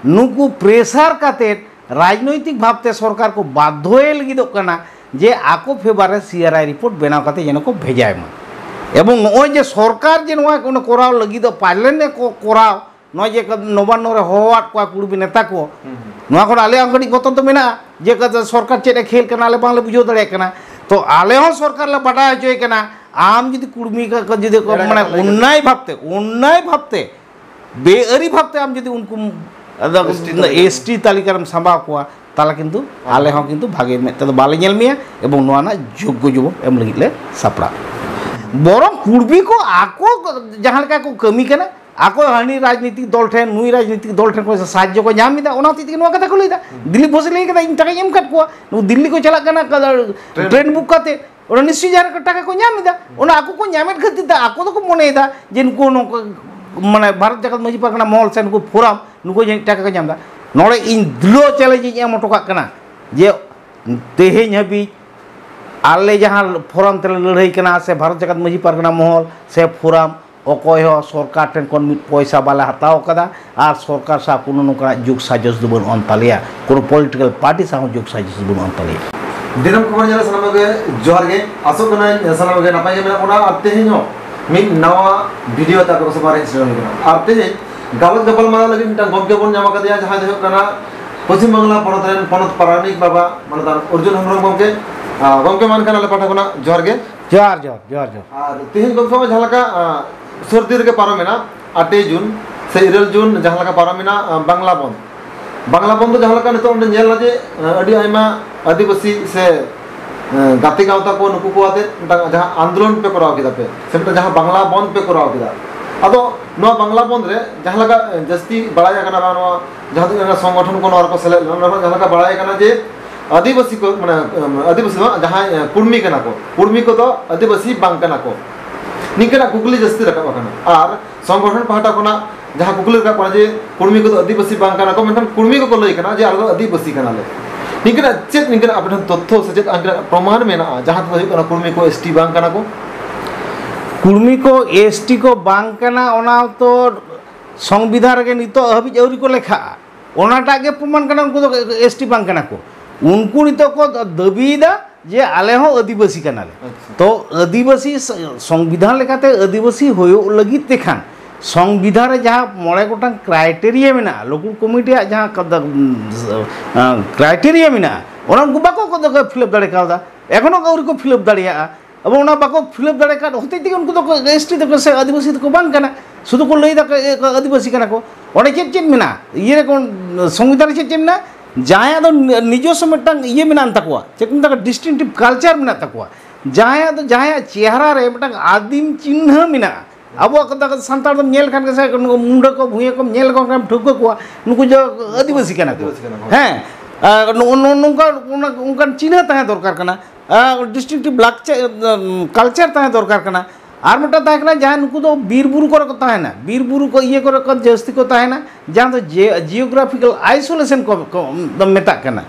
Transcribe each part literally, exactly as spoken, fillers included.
ᱱᱩᱠᱩ ᱯᱨᱮᱥᱟᱨ ᱠᱟᱛᱮ ᱨᱟᱡᱽᱱᱳᱭᱛᱤᱠ ᱵᱷᱟᱵᱽᱛᱮ ᱥᱚᱨᱠᱟᱨ ᱠᱚ ᱵᱟᱫᱽᱫᱷᱚᱭᱮ ᱞᱟᱹᱜᱤᱫᱚᱜ ᱠᱟᱱᱟ ᱡᱮ ᱟᱠᱚ ᱯᱷᱮᱵᱟᱨ ᱨᱮ ᱥᱤ ᱟᱨ ᱟᱭ ᱨᱤᱯᱳᱨᱴ ᱵᱮᱱᱟᱣ ᱠᱟᱛᱮ ᱡᱮᱱᱚ ᱠᱚ ᱵᱷᱮᱡᱟᱭ ᱢᱟ᱾ ᱮᱵᱚᱝ ᱱᱚᱜᱼᱚᱭ ᱡᱮ ᱥᱚᱨᱠᱟᱨ ᱡᱮ ᱱᱚᱣᱟ ᱚᱱᱟ ᱠᱚᱨᱟᱣ ᱞᱟᱹᱜᱤᱫᱚᱜ, ᱯᱟᱞᱮᱱ ᱠᱚ ᱠᱚᱨᱟᱣ, ᱱᱚᱜᱼᱚᱭ ᱡᱮ ᱱᱚᱵᱟᱱᱱᱚ ᱨᱮ ᱦᱚᱦᱚᱣᱟᱫ ᱠᱚᱣᱟ ᱠᱩᱲᱢᱤ ᱱᱮᱛᱟ ᱠᱚ, ᱱᱚᱣᱟ ᱠᱷᱚᱱ ᱟᱞᱮᱭᱟᱜ ᱦᱚᱸ ᱠᱟᱹᱴᱤᱡ ᱵᱚᱛᱚᱨ ᱫᱚ ᱢᱮᱱᱟᱜᱼᱟ ᱡᱮ ᱥᱚᱨᱠᱟᱨ ᱪᱮᱫ ᱮ ᱠᱷᱮᱞ ᱠᱟᱱᱟ, ᱟᱞᱮ ᱵᱟᱝᱞᱮ ᱵᱩᱡᱷᱟᱹᱣ ᱫᱟᱲᱮᱭᱟᱜ ᱠᱟᱱᱟ᱾ ᱛᱚ ᱟᱞᱮ ᱦᱚᱸ ᱥᱚᱨᱠᱟᱨ ᱞᱮ ᱵᱟᱰᱟᱭ ᱦᱚᱪᱚᱭᱮ ᱠᱟᱱᱟ, ᱟᱢ ᱡᱩᱫᱤ ᱠᱩᱲᱢᱤ ᱠᱚ ᱡᱩᱫᱤ ᱠᱚ ᱮᱲᱮ ᱢᱟᱱᱮ ᱠᱟᱛᱷᱟ ᱞᱟᱹᱭ ᱠᱟᱛᱮ᱾ ᱚᱱᱱᱟᱭ ᱵᱷᱟᱵᱽᱛᱮ, ᱚᱱᱱᱟᱭ ᱵᱷᱟᱵᱽᱛᱮ ᱵᱮᱼᱟᱹᱨᱤ ᱵᱷᱟᱵᱽᱛᱮ ᱟᱢ ᱡᱩᱫᱤ ᱩᱱᱠᱩᱢ, ᱟᱫᱚ, ᱮᱥ ᱴᱤ ᱛᱟᱹᱞᱤᱠᱟ ᱨᱮ᱾ ᱮᱥ ᱴᱤ ᱛᱟᱹᱞᱤᱠᱟ ᱨᱮᱢ ᱥᱟᱢᱵᱟᱣ ᱠᱚᱣᱟ, ᱛᱟᱦᱚᱞᱮ ᱠᱤᱱᱛᱩ ᱟᱞᱮ ᱦᱚᱸ ᱠᱤᱱᱛᱩ ᱵᱷᱟᱜᱮ ᱢᱮᱫ ᱛᱮᱫᱚ ᱵᱟᱞᱮ ᱧᱮᱞ ᱢᱮᱭᱟ ᱮᱵᱚᱝ ᱱᱚᱣᱟ ᱨᱮᱱᱟᱜ ᱡᱳᱜᱽᱜᱚ ᱡᱚᱵᱟᱵ ᱮᱢ ᱞᱟᱹᱜᱤᱫ ᱞᱮ ᱥᱟᱯᱲᱟᱜ᱾ ᱵᱚᱨᱚᱝ ᱠᱩᱲᱵᱤ ᱠᱚ ᱟᱠᱚ ᱡᱟᱦᱟᱸ ᱞᱮᱠᱟ ᱠᱚ ᱠᱟᱹᱢᱤ ᱠᱟᱱᱟ, ᱟᱠᱚ ᱦᱟᱹᱱᱤ ᱨᱟᱡᱽᱱᱤᱛᱤᱠ ᱫᱚᱞ ᱴᱷᱮᱱ, ᱱᱩᱭ ᱨᱟᱡᱽᱱᱤᱛᱤᱠ ᱫᱚᱞ ᱴᱷᱮᱱ ᱠᱷᱚᱱ ᱥᱟᱦᱟᱡᱽᱡᱚ ᱠᱚ ᱧᱟᱢ ᱮᱫᱟ, ᱚᱱᱟ ᱦᱚᱛᱮᱡ ᱛᱮᱜᱮ ᱱᱚᱣᱟ ᱠᱟᱛᱷᱟ ᱠᱚ ᱞᱟᱹᱭ ᱮᱫᱟ᱾ ᱫᱤᱞᱤᱯ ᱜᱷᱳᱥ ᱞᱟᱹᱭ ᱠᱟᱫᱟ, "ᱤᱧ ᱴᱟᱠᱟᱧ ᱮᱢ ᱠᱟᱫ ᱠᱚᱣᱟ, ᱱᱩᱠᱩ ᱫᱤᱞᱞᱤ ᱠᱚ ᱪᱟᱞᱟᱜ ᱠᱟᱱᱟ ᱴᱨᱮᱱ᱾ ᱴᱨᱮᱱ ᱵᱩᱠ ᱠᱟᱛᱮ, ᱚᱱᱟ ᱱᱤᱥᱪᱚᱭ ᱡᱟᱦᱟᱸ ᱨᱮ ᱴᱟᱠᱟ ᱠᱚ ᱧᱟᱢ ᱮᱫᱟ, ᱚᱱᱟ ᱟᱠᱚ ᱠᱚ ᱧᱟᱢᱮᱫ ᱠᱷᱟᱹᱛᱤᱨ ᱛᱮ ᱟᱠᱚ ᱫᱚᱠᱚ ᱢᱚᱱᱮᱭᱮᱫᱟ ᱡᱮ ᱱᱩᱠᱩ ᱱᱚᱝᱠᱟ, ᱢᱟᱱᱮ, ᱵᱷᱟᱨᱚᱛ ᱡᱟᱠᱟᱛ ᱢᱟᱹᱡᱷᱤ ᱯᱟᱨᱜᱟᱱᱟ ᱢᱚᱦᱚᱞ ᱥᱮ ᱱᱩᱠᱩ ᱯᱷᱳᱨᱟᱢ, ᱱᱩᱠᱩ ᱡᱟᱹᱱᱤᱡ ᱴᱟᱠᱟ ᱠᱚ ᱧᱟᱢ ᱮᱫᱟ᱾" ᱱᱚᱰᱮ ᱤᱧ ᱫᱨᱤᱲᱦᱚ ᱪᱮᱞᱮᱧᱡᱽ ᱤᱧ ᱮᱢ ᱦᱚᱴᱚ ᱠᱟᱜ ᱠᱟᱱᱟ ᱡᱮ ᱛᱮᱦᱮᱧ ᱦᱟᱹᱵᱤᱡ ᱟᱞᱮ ᱡᱟᱦᱟᱸ ᱯᱷᱳᱨᱟᱢ ᱛᱮᱞᱮ ᱞᱟᱹᱲᱦᱟᱹᱭ ᱠᱟᱱᱟ ᱥᱮ ᱵᱷᱟᱨᱚᱛ ᱡᱟᱠᱟᱛ ᱢᱟᱹᱡᱷᱤ ᱯᱟᱨᱜᱟᱱᱟ ᱢᱚᱦᱚᱞ ᱥᱮ ᱯᱷᱳᱨᱟᱢ, ᱚᱠᱚᱭ ᱦᱚᱸ ᱥᱚᱨᱠᱟᱨ ᱴᱷᱮᱱ ᱠᱷᱚᱱ ᱢᱤᱫ ᱯᱚᱭᱥᱟ ᱵᱟᱞᱮ ᱦᱟᱛᱟᱣ ᱠᱟᱫᱟ ᱟᱨ ᱥᱚᱨᱠᱟᱨ ᱥᱟᱶ ᱠᱳᱱᱳ ᱱᱚᱝᱠᱟᱱᱟᱜ ᱡᱳᱜᱽ ᱥᱟᱡᱚᱥ ᱫᱚ ᱵᱟᱹᱱᱩᱜ ᱟᱱ ᱛᱟᱞᱮᱭᱟ, ᱠᱳᱱᱳ ᱯᱚᱞᱤᱴᱤᱠᱮᱞ ᱯᱟᱨᱴᱤ ᱥᱟᱶ ᱦᱚᱸ ᱡᱳᱜᱽ ᱥᱟᱡᱚᱥ ᱫᱚ ᱵᱟᱹᱱᱩᱜ ᱟᱱ ᱛᱟᱞᱮᱭᱟ᱾ ᱫᱤᱱᱟᱹᱢ ᱠᱷᱚᱵᱚᱨ ᱧᱮᱞ ᱥᱟᱱᱟᱢ ᱜᱮ ᱡᱚᱦᱟᱨ ᱜᱮ᱾ ᱟᱥᱚᱜ ᱠᱟᱹᱱᱟᱹᱧ ᱥᱟᱱᱟᱢ ᱜᱮ ᱱᱟᱯᱟᱭ ᱜᱮ ᱢᱮᱱᱟᱜ ᱵᱚᱱᱟ ᱟᱨ ᱛᱮᱦᱮᱧ ᱦᱚᱸ ᱢᱤᱫ ᱱᱟᱣᱟ ᱵᱷᱤᱰᱤᱭᱳ ᱛᱮ ᱟᱯᱮ ᱠᱚ ᱥᱟᱢᱟᱝ ᱨᱮ ᱥᱮᱴᱮᱨ ᱦᱩᱭ ᱠᱟᱱᱟ᱾ ᱟᱨ ᱛᱮᱦᱮᱧ ᱜᱟᱞᱚᱪ ᱜᱟᱯᱟᱞᱢᱟᱨᱟᱣ ᱞᱟᱹᱜᱤᱫ ᱢᱤᱫᱴᱟᱝ ᱜᱚᱢᱠᱮ ᱵᱚᱱ ᱧᱟᱢ ᱟᱠᱟᱫᱮᱭᱟ, ᱡᱟᱦᱟᱸᱭ ᱫᱚ ᱦᱩᱭᱩᱜ ᱠᱟᱱᱟ ᱯᱚᱪᱷᱤᱢ ᱵᱟᱝᱞᱟ ᱯᱚᱱᱚᱛ ᱨᱮᱱ ᱯᱚᱱᱚᱛ ᱯᱟᱨᱟᱱᱤᱠ ᱵᱟᱵᱟ ᱢᱟᱱᱚᱛᱟᱱ ᱚᱨᱡᱩᱱ ᱦᱮᱢᱵᱨᱚᱢ ᱜᱚᱢᱠᱮ᱾ ᱟᱨ ᱜᱚᱢᱠᱮ ᱢᱟ ᱮᱱᱠᱷᱟᱱ ᱟᱞᱮ ᱯᱟᱦᱴᱟ ᱠᱷᱚᱱᱟᱜ ᱡᱚᱦᱟᱨ ᱜᱮ᱾ ᱡᱚᱦᱟᱨ, ᱡᱚᱦᱟᱨ, ᱡᱚᱦᱟᱨ, ᱡᱚᱦᱟᱨ᱾ ᱟᱨ ᱛᱮᱦᱮᱧ ᱜᱚᱢᱠᱮ ᱢᱟ ᱡᱟᱦᱟᱸ ᱞᱮᱠᱟ, ᱟᱸ, ᱥᱚᱨᱫᱤ ᱨᱮᱜᱮ ᱯᱟᱨᱚᱢᱮᱱᱟ, ᱟᱴᱮᱭ ᱡᱩᱱ ᱥᱮ ᱤᱨᱟᱹᱞ ᱡᱩᱱ ᱡᱟᱦᱟᱸ ᱞᱮᱠᱟ ᱯᱟᱨᱚᱢᱮᱱᱟ, ᱟᱸ, ᱵᱟᱝᱞᱟ ᱵᱚᱱᱫᱷ᱾ ᱵᱟᱝᱞᱟ ᱵᱚᱱᱫᱷ ᱫᱚ ᱡᱟᱦᱟᱸ ᱞᱮᱠᱟ ᱱᱤᱛᱚᱜ ᱚᱸᱰᱮ ᱧᱮᱞ ᱮᱱᱟ ᱡᱮ, ᱟᱸ, ᱟᱹᱰᱤ ᱟᱭᱢᱟ ᱟᱹᱫᱤᱵᱟᱹᱥᱤ ᱥᱮ, ᱟᱸ, ᱜᱟᱛᱮ ᱜᱟᱶᱛᱟ ᱠᱚ ᱱᱩᱠᱩ ᱠᱚ ᱟᱛᱮ ᱢᱤᱫᱴᱟᱝ ᱡᱟᱦᱟᱸ ᱟᱱᱫᱳᱞᱚᱱ ᱯᱮ ᱠᱚᱨᱟᱣ ᱠᱮᱫᱟ ᱯᱮ ᱥᱮ ᱢᱤᱫᱴᱟᱝ ᱡᱟᱦᱟᱸ ᱵᱟᱝᱞᱟ ᱵᱚᱱᱫᱷ ᱯᱮ ᱠᱚᱨᱟᱣ ᱠᱮᱫᱟ, ᱟᱫᱚ ᱱᱚᱣᱟ ᱵᱟᱝᱞᱟ ᱵᱚᱱᱫᱷ ᱨᱮ ᱡᱟᱦᱟᱸ ᱞᱮᱠᱟ, ᱟᱸ, ᱡᱟᱹᱥᱛᱤ ᱵᱟᱲᱟᱭ ᱟᱠᱟᱱᱟ ᱵᱟᱝ ᱱᱚᱣᱟ ᱡᱟᱦᱟᱸ ᱛᱤᱱᱟᱹᱜ ᱥᱚᱝᱜᱚᱴᱷᱚᱱ ᱠᱚ ᱱᱚᱣᱟ ᱨᱮᱠᱚ ᱥᱮᱞᱮᱫ ᱞᱮᱱᱟ, ᱚᱱᱟ ᱠᱷᱚᱱ ᱡᱟᱦᱟᱸ ᱞᱮᱠᱟ ᱵᱟᱲᱟᱭ ᱠᱟᱱᱟ ᱡᱮ ᱟᱹᱫᱤᱵᱟᱹᱥᱤ ᱠᱚ, ᱢᱟᱱᱮ, ᱟᱹᱫᱤᱵᱟᱹᱥᱤ ᱫᱚ ᱵᱟᱝ, ᱡᱟᱦᱟᱸᱭ ᱠᱩᱲᱢᱤ ᱠᱟᱱᱟ ᱠᱚ, ᱠᱩᱲᱢᱤ ᱠᱚᱫᱚ ᱟᱹᱫᱤᱵᱟᱹᱥᱤ ᱵᱟᱝ ᱠᱟᱱᱟ ᱠᱚ, ᱱᱤᱝᱠᱟᱹᱱᱟᱜ ᱠᱩᱠᱞᱤ ᱡᱟᱹᱥᱛᱤ ᱨᱟᱠᱟᱵ ᱟᱠᱟᱱᱟ᱾ ᱟᱨ ᱥᱚᱝᱜᱚᱴᱷᱚᱱ ᱯᱟᱦᱴᱟ ᱠᱷᱚᱱᱟᱜ ᱡᱟᱦᱟᱸ ᱠᱩᱠᱞᱤ ᱨᱟᱠᱟᱵ ᱠᱟᱱᱟ ᱡᱮ ᱠᱩᱲᱢᱤ ᱠᱚᱫᱚ ᱟᱹᱫᱤᱵᱟᱹᱥᱤ ᱵᱟᱝ ᱠᱟᱱᱟ ᱠᱚ, ᱢᱮᱱᱠᱷᱟᱱ ᱠᱩᱲᱢᱤ ᱠᱚᱠᱚ ᱞᱟᱹᱭ ᱠᱟᱱᱟ ᱡᱮ ᱟᱞᱮ ᱫᱚ ᱟᱹᱫᱤᱵᱟᱹᱥᱤ ᱠᱟᱱᱟᱞᱮ᱾ ᱱᱤᱝᱠᱟᱹᱱᱟᱜ ᱪᱮᱫ, ᱱᱤᱝᱠᱟᱹᱱᱟᱜ ᱟᱯᱮ ᱴᱷᱮᱱ ᱛᱚᱛᱛᱷᱚ ᱥᱮ ᱪᱮᱫ ᱱᱤᱝᱠᱟᱹᱱᱟᱜ ᱯᱨᱚᱢᱟᱱ ᱢᱮᱱᱟᱜᱼᱟ ᱡᱟᱦᱟᱸ ᱛᱮᱫᱚ ᱦᱩᱭᱩᱜ ᱠᱟᱱᱟ ᱠᱩᱲᱢᱤ ᱠᱚ ᱮᱥ ᱴᱤ ᱵᱟᱝ ᱠᱟᱱᱟ ᱠᱚ? ᱠᱩᱲᱢᱤ ᱠᱚ ᱮᱥ ᱴᱤ ᱠᱚ ᱵᱟᱝ ᱠᱟᱱᱟ, ᱚᱱᱟ ᱛᱚ ᱥᱚᱝᱵᱤᱫᱷᱟᱱ ᱨᱮᱜᱮ ᱱᱤᱛᱚᱜ ᱦᱟᱹᱵᱤᱡ ᱟᱹᱣᱨᱤ ᱠᱚ ᱞᱮᱠᱷᱟᱜᱼᱟ᱾ ᱚᱱᱟᱴᱟᱜ ᱜᱮ ᱯᱨᱚᱢᱟᱱ ᱠᱟᱱᱟ ᱩᱱᱠᱩ ᱫᱚ ᱮᱥ ᱴᱤ ᱵᱟᱝ ᱠᱟᱱᱟ ᱠᱚ᱾ ᱩᱱᱠᱩ ᱱᱤᱛᱚᱜ ᱠᱚ ᱫᱟᱹᱵᱤᱭᱮᱫᱟ ᱡᱮ ᱟᱞᱮ ᱦᱚᱸ ᱟᱹᱫᱤᱵᱟᱹᱥᱤ ᱠᱟᱱᱟᱞᱮ᱾ ᱟᱪᱪᱷᱟ᱾ ᱛᱚ ᱟᱹᱫᱤᱵᱟᱹᱥᱤ ᱥᱚ-, ᱥᱚᱝᱵᱤᱫᱷᱟᱱ ᱞᱮᱠᱟᱛᱮ ᱟᱹᱫᱤᱵᱟᱹᱥᱤ ᱦᱩᱭᱩᱜ ᱞᱟᱹᱜᱤᱫ ᱛᱮ ᱠᱷᱟᱱ ᱥᱚᱝᱵᱤᱫᱷᱟᱱ ᱨᱮ ᱡᱟᱦᱟᱸ ᱢᱚᱬᱮ ᱜᱚᱴᱟᱝ ᱠᱨᱟᱭᱴᱮᱨᱤᱭᱟ ᱢᱮᱱᱟᱜᱼᱟ, ᱞᱳᱠᱟᱞ ᱠᱚᱢᱤᱴᱤᱭᱟᱜ ᱡᱟᱦᱟᱸ ᱠᱟᱫᱟ-, ᱩᱢ, ᱟᱸ, ᱠᱨᱟᱭᱴᱮᱨᱤᱭᱟ ᱢᱮᱱᱟᱜᱼᱟ, ᱚᱱᱟ ᱩᱱᱠᱩ ᱵᱟᱠᱚ ᱠᱚ ᱯᱷᱤᱞᱟᱯ ᱫᱟᱲᱮ ᱠᱟᱣᱫᱟ, ᱮᱠᱷᱚᱱᱳ ᱟᱹᱣᱨᱤ ᱠᱚ ᱯᱷᱤᱞᱟᱯ ᱫᱟᱲᱮᱭᱟᱜᱼᱟ᱾ ᱟᱵᱚ ᱚᱱᱟ ᱵᱟᱠᱚ ᱯᱷᱤᱞᱟᱯ ᱫᱟᱲᱮ ᱠᱟᱫ ᱦᱚᱛᱮᱡ ᱛᱮᱜᱮ ᱩᱱᱠᱩ ᱫᱚ ᱮᱥ ᱴᱤ ᱫᱚᱠᱚ ᱥᱮ ᱟᱹᱫᱤᱵᱟᱹᱥᱤ ᱫᱚᱠᱚ ᱵᱟᱝ ᱠᱟᱱᱟ, ᱥᱩᱫᱷᱩ ᱠᱚ ᱞᱟᱹᱭ ᱫᱟᱠᱚ ᱮ, ᱟᱹᱫᱤᱵᱟᱹᱥᱤ ᱠᱟᱱᱟ ᱠᱚ᱾ ᱚᱸᱰᱮ ᱪᱮᱫ ᱪᱮᱫ ᱢᱮᱱᱟᱜᱼᱟ? ᱤᱭᱟᱹ ᱨᱮ ᱠᱚ, ᱥᱚᱝᱵᱤᱫᱷᱟᱱ ᱨᱮ ᱪᱮᱫ ᱪᱮᱫ ᱢᱮᱱᱟᱜᱼᱟ? ᱡᱟᱦᱟᱸᱭᱟᱜ ᱫᱚ ᱱᱤᱡᱚᱥᱥᱚ ᱢᱤᱫᱴᱟᱝ ᱤᱭᱟᱹ ᱢᱮᱱᱟᱜ ᱛᱟᱠᱚᱣᱟ, ᱪᱮᱫ ᱠᱚ ᱢᱮᱛᱟᱜᱼᱟ, ᱰᱤᱥᱴᱤᱝᱴᱤᱵᱷ ᱠᱟᱞᱪᱟᱨ ᱢᱮᱱᱟᱜ ᱛᱟᱠᱚᱣᱟ, ᱡᱟᱦᱟᱸᱭᱟᱜ ᱫᱚ, ᱡᱟᱦᱟᱸᱭᱟᱜ ᱪᱮᱦᱨᱟ ᱨᱮ ᱢᱤᱫᱴᱟᱝ ᱟᱹᱫᱤᱢ ᱪᱤᱱᱦᱟᱹ ᱢᱮᱱᱟᱜᱼᱟ᱾ ᱟᱵᱚᱣᱟᱜ ᱠᱟᱛᱷᱟ, ᱥᱟᱱᱛᱟᱲ ᱫᱚᱢ ᱧᱮᱞ ᱠᱷᱟᱱ ᱜᱮ ᱥᱮ, ᱱᱩᱠᱩ ᱢᱩᱱᱰᱟᱹ ᱠᱚ, ᱵᱷᱩᱭᱟᱹ ᱠᱚᱢ ᱧᱮᱞ ᱞᱮᱠᱚ ᱠᱷᱟᱱ ᱴᱷᱟᱹᱣᱠᱟᱹ ᱠᱚᱣᱟ, ᱱᱩᱠᱩ ᱫᱚ ᱟᱹᱫᱤᱵᱟᱹᱥᱤ ᱠᱟᱱᱟ ᱠᱚ᱾ ᱟᱹᱫᱤᱵᱟᱹᱥᱤ ᱠᱟᱱᱟ ᱠᱚ᱾ ᱦᱮᱸ, ᱟᱨ ᱱᱚᱜᱼᱚ ᱱᱚ-, ᱱᱚᱝᱠᱟ, ᱚᱱᱟ, ᱚᱱᱠᱟᱱ ᱪᱤᱱᱦᱟᱹ ᱛᱟᱦᱮᱸ ᱫᱚᱨᱠᱟᱨ ᱠᱟᱱᱟ, ᱰᱤᱥᱴᱤᱝᱴᱤᱵᱷ ᱠᱟᱞᱪᱟᱨ ᱛᱟᱦᱮᱸ ᱫᱚᱨᱠᱟᱨ ᱠᱟᱱᱟ᱾ ᱟᱨ ᱢᱤᱫᱴᱟᱝ ᱛᱟᱦᱮᱸ ᱠᱟᱱᱟ, ᱡᱟᱦᱟᱸᱭ ᱱᱩᱠᱩ ᱫᱚ ᱵᱤᱨ ᱵᱩᱨᱩ ᱠᱚᱨᱮ ᱠᱚ ᱛᱟᱦᱮᱱᱟ, ᱵᱤᱨ ᱵᱩᱨᱩ ᱠᱚ ᱤᱭᱟᱹ ᱠᱚᱨᱮ ᱠᱚ ᱡᱟᱹᱥᱛᱤ ᱠᱚ ᱛᱟᱦᱮᱱᱟ, ᱡᱟᱦᱟᱸ ᱫᱚ ᱡᱤᱭᱳᱜᱨᱟᱯᱷᱤᱠᱟᱞ ᱟᱭᱥᱳᱞᱮᱥᱚᱱ ᱠᱚ, ᱠᱚ ᱢᱮᱛᱟᱜ ᱠᱟᱱᱟ᱾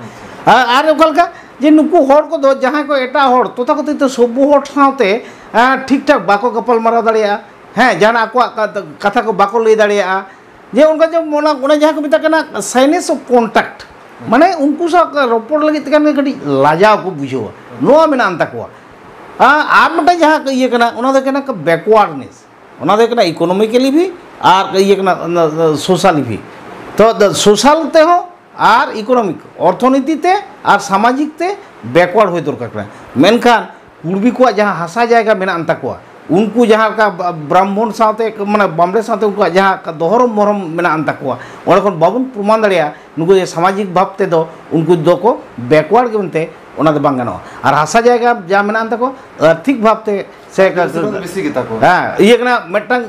ᱟᱨ, ᱟᱨ ᱚᱠᱟ ᱞᱮᱠᱟ ᱡᱮ ᱱᱩᱠᱩ ᱦᱚᱲ ᱠᱚᱫᱚ ᱡᱟᱦᱟᱸᱭ ᱠᱚ ᱮᱴᱟᱜ ᱦᱚᱲ, ᱛᱚᱛᱷᱟᱠᱚᱛᱷᱤᱛ ᱥᱚᱵᱵᱷᱚ ᱦᱚᱲ ᱥᱟᱶᱛᱮ, ᱟᱸ, ᱴᱷᱤᱠ ᱴᱷᱟᱠ ᱵᱟᱠᱚ ᱜᱟᱯᱟᱞ ᱢᱟᱨᱟᱣ ᱫᱟᱲᱮᱭᱟᱜᱼᱟ, ᱦᱮᱸ, ᱡᱟᱦᱟᱱᱟᱜ ᱟᱠᱚᱣᱟᱜ ᱠᱟᱛ-, ᱠᱟᱛᱷᱟ ᱠᱚ ᱵᱟᱠᱚ ᱞᱟᱹᱭ ᱫᱟᱲᱮᱭᱟᱜᱼᱟ᱾ ᱡᱮ ᱚᱱᱠᱟ ᱡᱮ ᱚᱱᱟ, ᱚᱱᱟ ᱡᱟᱦᱟᱸ ᱠᱚ ᱢᱮᱛᱟᱜ ᱠᱟᱱᱟ shyness of contact, ᱢᱟᱱᱮ ᱩᱱᱠᱩ ᱥᱟᱶ ᱨᱚᱯᱚᱲ ᱞᱟᱹᱜᱤᱫ ᱛᱮ ᱠᱷᱟᱱ ᱜᱮ ᱠᱟᱹᱴᱤᱡ ᱞᱟᱡᱟᱣ ᱠᱚ ᱵᱩᱡᱷᱟᱹᱣᱟ, ᱱᱚᱣᱟ ᱢᱮᱱᱟᱜ ᱟᱱ ᱛᱟᱠᱚᱣᱟ᱾ ᱟᱨ, ᱟᱨ ᱢᱤᱫᱴᱟᱝ ᱡᱟᱦᱟᱸ ᱤᱭᱟᱹ ᱠᱟᱱᱟ, ᱚᱱᱟ ᱫᱚ ᱠᱟᱱᱟ backwardness, ᱚᱱᱟ ᱫᱚ ᱦᱩᱭᱩᱜ ᱠᱟᱱᱟ economically ᱵᱷᱤ ᱟᱨ ᱤᱭᱟᱹ ᱠᱟᱱᱟ socially ᱵᱷᱤ᱾ ᱛᱚ ᱥᱳᱥᱟᱞ ᱛᱮᱦᱚᱸ ᱟᱨ ᱤᱠᱳᱱᱚᱢᱤᱠ, ᱚᱨᱛᱷᱚᱱᱤᱛᱤ ᱛᱮ ᱟᱨ ᱥᱟᱢᱟᱡᱤᱠ ᱛᱮ backward ᱦᱩᱭ ᱫᱚᱨᱠᱟᱨ ᱠᱟᱱᱟ᱾ ᱢᱮᱱᱠᱷᱟᱱ ᱠᱩᱲᱵᱤ ᱠᱚᱣᱟᱜ ᱡᱟᱦᱟᱸ ᱦᱟᱥᱟ ᱡᱟᱭᱜᱟ ᱢᱮᱱᱟᱜ ᱟᱱ ᱛᱟᱠᱚᱣᱟ, ᱩᱱᱠᱩ ᱡᱟᱦᱟᱸ ᱞᱮᱠᱟ ᱵᱟ-, ᱵᱨᱟᱦᱢᱚᱱ ᱥᱟᱶᱛᱮ, ᱢᱟᱱᱮ ᱵᱟᱢᱲᱮ ᱥᱟᱶᱛᱮ ᱩᱱᱠᱩᱣᱟᱜ ᱡᱟᱦᱟᱸ ᱫᱚᱦᱚᱨᱚᱢ ᱢᱚᱦᱚᱨᱚᱢ ᱢᱮᱱᱟᱜ ᱟᱱ ᱛᱟᱠᱚᱣᱟ, ᱚᱸᱰᱮ ᱠᱷᱚᱱ ᱵᱟᱵᱚᱱ ᱯᱨᱚᱢᱟᱱ ᱫᱟᱲᱮᱭᱟᱜᱼᱟ ᱱᱩᱠᱩ ᱡᱮ ᱥᱟᱢᱟᱡᱤᱠ ᱵᱷᱟᱵᱽ ᱛᱮᱫᱚ ᱩᱱᱠᱩ ᱫᱚᱠᱚ backward ᱜᱮ ᱢᱮᱱᱛᱮ, ᱚᱱᱟ ᱫᱚ ᱵᱟᱝ ᱜᱟᱱᱚᱜᱼᱟ᱾ ᱟᱨ ᱦᱟᱥᱟ ᱡᱟᱭᱜᱟ ᱡᱟ ᱢᱮᱱᱟᱜ ᱟᱱ ᱛᱟᱠᱚ ᱟᱨᱛᱷᱤᱠ ᱵᱷᱟᱵᱽ ᱛᱮ ᱥᱮ ᱵᱮᱥᱤ ᱠᱷᱚᱱ ᱵᱮᱥᱤ ᱜᱮᱛᱟ ᱠᱚᱣᱟ᱾ ᱦᱮᱸ, ᱤᱭᱟᱹ ᱠᱟᱱᱟ, ᱢᱤᱫᱴᱟᱝ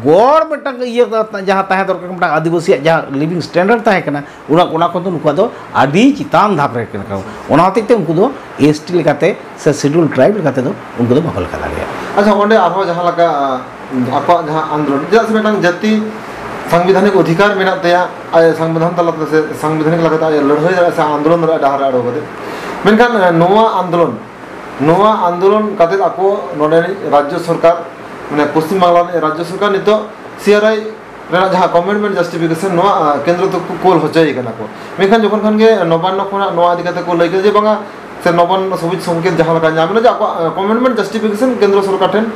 ᱜᱚᱲ, ᱢᱤᱫᱴᱟᱝ ᱤᱭᱟᱹ ᱡᱟᱦᱟᱸ ᱛᱟᱦᱮᱸ ᱫᱚᱨᱠᱟᱨ, ᱢᱤᱫᱴᱟᱝ ᱟᱹᱫᱤᱵᱟᱹᱥᱤᱭᱟᱜ ᱡᱟᱦᱟᱸ living standard ᱛᱟᱦᱮᱸ ᱠᱟᱱᱟ, ᱚᱱᱟ, ᱚᱱᱟ ᱠᱷᱚᱱ ᱫᱚ ᱱᱩᱠᱩᱣᱟᱜ ᱫᱚ ᱟᱹᱰᱤ ᱪᱮᱛᱟᱱ ᱫᱷᱟᱯ ᱨᱮ ᱠᱟᱱᱟ ᱠᱚ᱾ ᱚᱱᱟ ᱦᱚᱛᱮᱡ ᱛᱮ ᱩᱱᱠᱩ ᱫᱚ ᱮᱥ ᱴᱤ ᱞᱮᱠᱟᱛᱮ ᱥᱮ scheduled tribe ᱞᱮᱠᱟᱛᱮ ᱫᱚ ᱩᱱᱠᱩ ᱫᱚ ᱵᱟᱠᱚ ᱞᱮᱠᱷᱟ ᱫᱟᱲᱮᱭᱟᱜᱼᱟ᱾ ᱟᱪᱪᱷᱟ, ᱚᱸᱰᱮ ᱟᱨᱦᱚᱸ ᱡᱟᱦᱟᱸ ᱞᱮᱠᱟ, ᱟ, ᱟᱠᱚᱣᱟᱜ ᱡᱟᱦᱟᱸ ᱟᱱᱫᱳᱞᱚᱱ, ᱪᱮᱫᱟᱜ ᱥᱮ ᱢᱤᱫᱴᱟᱝ ᱡᱟᱹᱛᱤ ᱥᱟᱝᱵᱤᱫᱷᱟᱱᱤᱠ ᱚᱫᱷᱤᱠᱟᱨ ᱢᱮᱱᱟᱜ ᱛᱟᱭᱟ, ᱟᱡ ᱥᱚᱝᱵᱤᱫᱷᱟᱱ ᱛᱟᱞᱟᱛᱮ ᱥᱮ ᱥᱟᱝᱵᱤᱫᱷᱟᱱᱤᱠ ᱞᱮᱠᱟᱛᱮ ᱟᱡ ᱞᱟᱹᱲᱦᱟᱹᱭ ᱫᱟᱲᱮᱭᱟᱜᱼᱟ ᱥᱮ ᱟᱱᱫᱳᱞᱚᱱ ᱫᱟᱲᱮᱭᱟᱜᱼᱟ ᱰᱟᱦᱟᱨ ᱨᱮ ᱟᱬᱜᱚ ᱠᱟᱛᱮ᱾ ᱢᱮᱱᱠᱷᱟᱱ, ᱟ, ᱱᱚᱣᱟ ᱟᱱᱫᱳᱞᱚᱱ, ᱱᱚᱣᱟ ᱟᱱᱫᱳᱞᱚᱱ ᱠᱟᱛᱮ ᱟᱠᱚ ᱱᱚᱰᱮᱱᱤᱡ ᱨᱟᱡᱽᱡᱚ ᱥᱚᱨᱠᱟᱨ, ᱢᱟᱱᱮ ᱯᱚᱥᱪᱤᱢ ᱵᱟᱝᱞᱟ ᱨᱤᱱᱤᱡ ᱨᱟᱡᱽᱡᱚ ᱥᱚᱨᱠᱟᱨ ᱱᱤᱛᱚᱜ ᱥᱤ ᱟᱨ ᱟᱭ ᱨᱮᱱᱟᱜ ᱡᱟᱦᱟᱸ ᱠᱚᱢᱤᱴᱢᱮᱱᱴ ᱡᱟᱥᱴᱤᱯᱷᱤᱠᱮᱥᱚᱱ, ᱱᱚᱣᱟ ᱠᱮᱱᱫᱨᱚ ᱫᱚᱠᱚ ᱠᱳᱞ ᱦᱚᱪᱚᱭᱮ ᱠᱟᱱᱟ ᱠᱚ᱾ ᱢᱮᱱᱠᱷᱟᱱ ᱡᱚᱠᱷᱚᱱ ᱠᱷᱟᱱ ᱜᱮ ᱱᱚᱵᱟᱱᱱᱚ ᱠᱷᱚᱱᱟᱜ ᱱᱚᱣᱟ ᱤᱫᱤ ᱠᱟᱛᱮ ᱠᱚ ᱞᱟᱹᱭ ᱠᱮᱫᱟ ᱡᱮ ᱵᱟᱝᱟ, ᱥᱮ ᱱᱚᱵᱟᱱᱱᱚ ᱥᱚᱵᱩᱡ ᱥᱚᱝᱠᱮᱛ ᱡᱟᱦᱟᱸ ᱞᱮᱠᱟ ᱧᱟᱢ ᱮᱱᱟ ᱡᱮ ᱟᱠᱚᱣᱟᱜ ᱠᱚᱢᱤᱴᱢᱮᱱᱴ ᱡᱟᱥᱴᱤᱯᱷᱤᱠᱮᱥᱚᱱ ᱠᱮᱱᱫᱨᱚ ᱥᱚᱨᱠᱟᱨ ᱴᱷᱮᱱ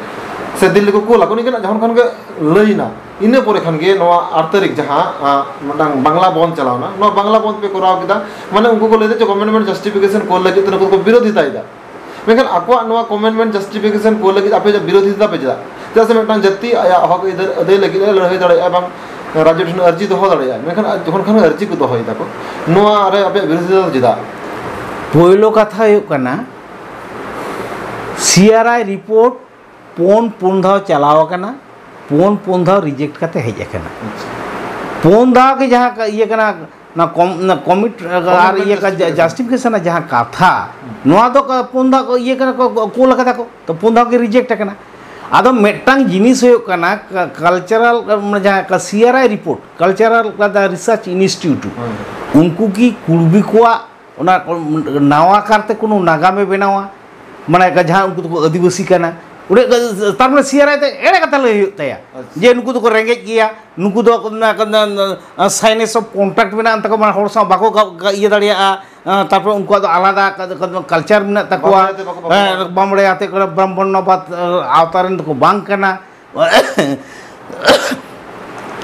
ᱥᱮ ᱫᱤᱞᱞᱤ ᱠᱚ ᱠᱳᱞᱟ ᱠᱚ, ᱱᱤᱝᱠᱟᱹᱱᱟᱜ ᱡᱚᱠᱷᱚᱱ ᱠᱷᱟᱱ ᱜᱮ ᱞᱟᱹᱭ ᱮᱱᱟ, ᱤᱱᱟᱹ ᱯᱚᱨᱮ ᱠᱷᱟᱱ ᱜᱮ ᱱᱚᱣᱟ ᱟᱴ ᱛᱟᱹᱨᱤᱠᱷ ᱡᱟᱦᱟᱸ ᱢᱤᱫᱴᱟᱝ ᱵᱟᱝᱞᱟ ᱵᱚᱱᱫ ᱪᱟᱞᱟᱣ ᱮᱱᱟ, ᱱᱚᱣᱟ ᱵᱟᱝᱞᱟ ᱵᱚᱱᱫ ᱯᱮ ᱠᱚᱨᱟᱣ ᱠᱮᱫᱟ, ᱢᱟᱱᱮ ᱩᱱᱠᱩ ᱠᱚ ᱞᱟᱹᱭ ᱮᱫᱟ ᱡᱮ ᱠᱚᱢᱤᱴᱢᱮᱱᱴ ᱡᱟᱥᱴᱤᱯᱷᱤᱠᱮᱥᱚᱱ ᱠᱳᱞ ᱞᱟᱹᱜᱤᱫ ᱛᱮ ᱱᱩᱠᱩ ᱫᱚᱠᱚ ᱵᱤᱨᱳᱫᱷᱤᱛᱟᱭ ᱮᱫᱟ᱾ ᱢᱮᱱᱠᱷᱟᱱ ᱟᱠᱚᱣᱟᱜ ᱱᱚᱣᱟ ᱠᱚᱢᱤᱴᱢᱮᱱᱴ ᱡᱟᱥᱴᱤᱯᱷᱤᱠᱮᱥᱚᱱ ᱠᱳᱞ ᱞᱟᱹᱜᱤᱫ ᱟᱯᱮ ᱪᱮᱫ ᱵᱤᱨᱳᱫᱷᱤᱛᱟ ᱯᱮ ᱪᱮᱫᱟᱜ? ᱪᱮᱫᱟᱜ ᱥᱮ ᱢᱤᱫᱴᱟᱝ ᱡᱟᱹᱛᱤ ᱟᱭᱟᱜ ᱦᱚᱠ ᱟᱹᱭᱫᱟᱹᱨ ᱟᱹᱫᱟᱹᱭ ᱞᱟᱹᱜᱤᱫ ᱮ ᱞᱟᱹᱲᱦᱟᱹᱭ ᱫᱟᱲᱮᱭᱟᱜᱼᱟ ᱵᱟᱝ ᱨᱟᱡᱽᱡᱚ ᱴᱷᱮᱱ ᱟᱹᱨᱡᱤ ᱫᱚᱦᱚ ᱫᱟᱲᱮᱭᱟᱜᱼᱟ, ᱢᱮᱱᱠᱷᱟᱱ ᱡᱚᱠᱷᱚᱱ ᱠᱷᱟᱱ ᱟᱹᱨᱡᱤ ᱠᱚ ᱫᱚᱦᱚᱭ ᱫᱟᱠᱚ, ᱱᱚᱣᱟ ᱨᱮ ᱟᱯᱮᱭᱟᱜ ᱵᱤᱨᱳᱫᱷᱤᱛᱟ ᱫᱚ ᱪᱮᱫᱟᱜ? ᱯᱳᱭᱞᱳ ᱠᱟᱛᱷᱟ ᱦᱩᱭᱩᱜ ᱠᱟᱱᱟ, ᱥᱤ ᱟᱨ ᱟᱭ ᱨᱤᱯᱳᱨᱴ ᱯᱩᱱ ᱯᱩᱱ ᱫᱷᱟᱣ ᱪᱟᱞᱟᱣ ᱟᱠᱟᱱᱟ, ᱯᱩᱱ ᱯᱩᱱ ᱫᱷᱟᱣ ᱨᱤᱡᱮᱠᱴ ᱠᱟᱛᱮ ᱦᱮᱡ ᱟᱠᱟᱱᱟ᱾ ᱯᱩᱱ ᱫᱷᱟᱣ ᱜᱮ ᱡᱟᱦᱟᱸ ᱠᱟ-, ᱤᱭᱟᱹ ᱠᱟᱱᱟ, ᱚᱱᱟ ᱠᱚᱢ-, ᱚᱱᱟ ᱠᱚᱢᱤᱴ ᱟᱨ ᱠᱚᱢᱤᱴᱢᱮᱱᱴ ᱤᱭᱟᱹ ᱠᱟ-, ᱡᱟᱥᱴᱤᱯᱷᱤᱠᱮᱥᱚᱱ᱾ ᱡᱟᱥᱴᱤᱯᱷᱤᱠᱮᱥᱚᱱ ᱨᱮᱱᱟᱜ ᱡᱟᱦᱟᱸ ᱠᱟᱛᱷᱟ, ᱦᱩᱸ᱾ ᱱᱚᱣᱟ ᱫᱚ ᱠᱟ-, ᱯᱩᱱ ᱫᱷᱟᱣ ᱠᱚ ᱤᱭᱟᱹ ᱠᱟᱱᱟ ᱠᱚ, ᱠᱳᱞ ᱟᱠᱟᱫᱟ ᱠᱚ, ᱛᱚ ᱯᱩᱱ ᱫᱷᱟᱣ ᱜᱮ ᱨᱤᱡᱮᱠᱴ ᱟᱠᱟᱱᱟ᱾ ᱟᱫᱚ ᱢᱤᱫᱴᱟᱝ ᱡᱤᱱᱤᱥ ᱦᱩᱭᱩᱜ ᱠᱟᱱᱟ, ᱠᱟ-, ᱠᱟᱞᱪᱟᱨᱟᱞ, ᱢᱟᱱᱮ ᱡᱟᱦᱟᱸ ᱠᱟ-, ᱥᱤ ᱟᱨ ᱟᱭ ᱨᱤᱯᱳᱨᱴ, ᱠᱟᱞᱪᱟᱨᱟᱞ ᱨᱤᱥᱟᱨᱪ ᱤᱱᱥᱴᱤᱴᱤᱭᱩᱴ, ᱦᱳᱭ᱾ ᱩᱱᱠᱩ ᱠᱤ ᱠᱩᱲᱵᱤ ᱠᱚᱣᱟᱜ ᱚᱱᱟ ᱱᱟᱣᱟ ᱠᱟᱨᱛᱮ ᱠᱳᱱᱳ ᱱᱟᱜᱟᱢᱮ ᱵᱮᱱᱟᱣᱟ? ᱢᱟᱱᱮ ᱡᱟᱦᱟᱸ ᱩᱱᱠᱩ ᱫᱚᱠᱚ ᱟᱹᱫᱤᱵᱟᱹᱥᱤ ᱠᱟᱱᱟ, ᱩᱱᱤ, ᱛᱟᱨ ᱢᱟᱱᱮ ᱥᱤ ᱟᱨ ᱟᱭ ᱛᱮ ᱮᱲᱮ ᱠᱟᱛᱷᱟ ᱞᱟᱹᱭ ᱦᱩᱭᱩᱜ ᱛᱟᱭᱟ᱾ ᱟᱪᱪᱷᱟ᱾ ᱡᱮ ᱱᱩᱠᱩ ᱫᱚᱠᱚ ᱨᱮᱸᱜᱮᱡ ᱜᱮᱭᱟ, ᱱᱩᱠᱩ ᱫᱚ ᱥᱟᱭᱱᱮᱥ ᱚᱯᱷ ᱠᱚᱱᱴᱨᱟᱠᱴ ᱢᱮᱱᱟᱜᱼᱟ, ᱛᱟᱠᱚ ᱢᱟᱱᱮ ᱦᱚᱲ ᱥᱟᱶ ᱵᱟᱠᱚ ᱜᱟ-, ᱜᱟ-, ᱤᱭᱟᱹ ᱫᱟᱲᱮᱭᱟᱜᱼᱟ, ᱛᱟᱨᱯᱚᱨᱮ ᱩᱱᱠᱩᱣᱟᱜ ᱫᱚ ᱟᱞᱟᱫᱟ ᱠᱟᱞᱪᱟᱨ ᱢᱮᱱᱟᱜ ᱛᱟᱠᱚᱣᱟ᱾ ᱵᱟᱢᱵᱽᱲᱮ ᱟᱛᱮ ᱠᱚ ᱵᱟᱯᱞᱟᱜᱼᱟ᱾ ᱦᱮᱸ, ᱵᱟᱢᱵᱽᱲᱮ ᱟᱛᱮ ᱠᱚ ᱵᱨᱟᱦᱢᱚᱬᱵᱟᱫᱽ ᱟᱣᱛᱟ ᱨᱮᱱ ᱫᱚᱠᱚ ᱵᱟᱝ ᱠᱟᱱᱟ᱾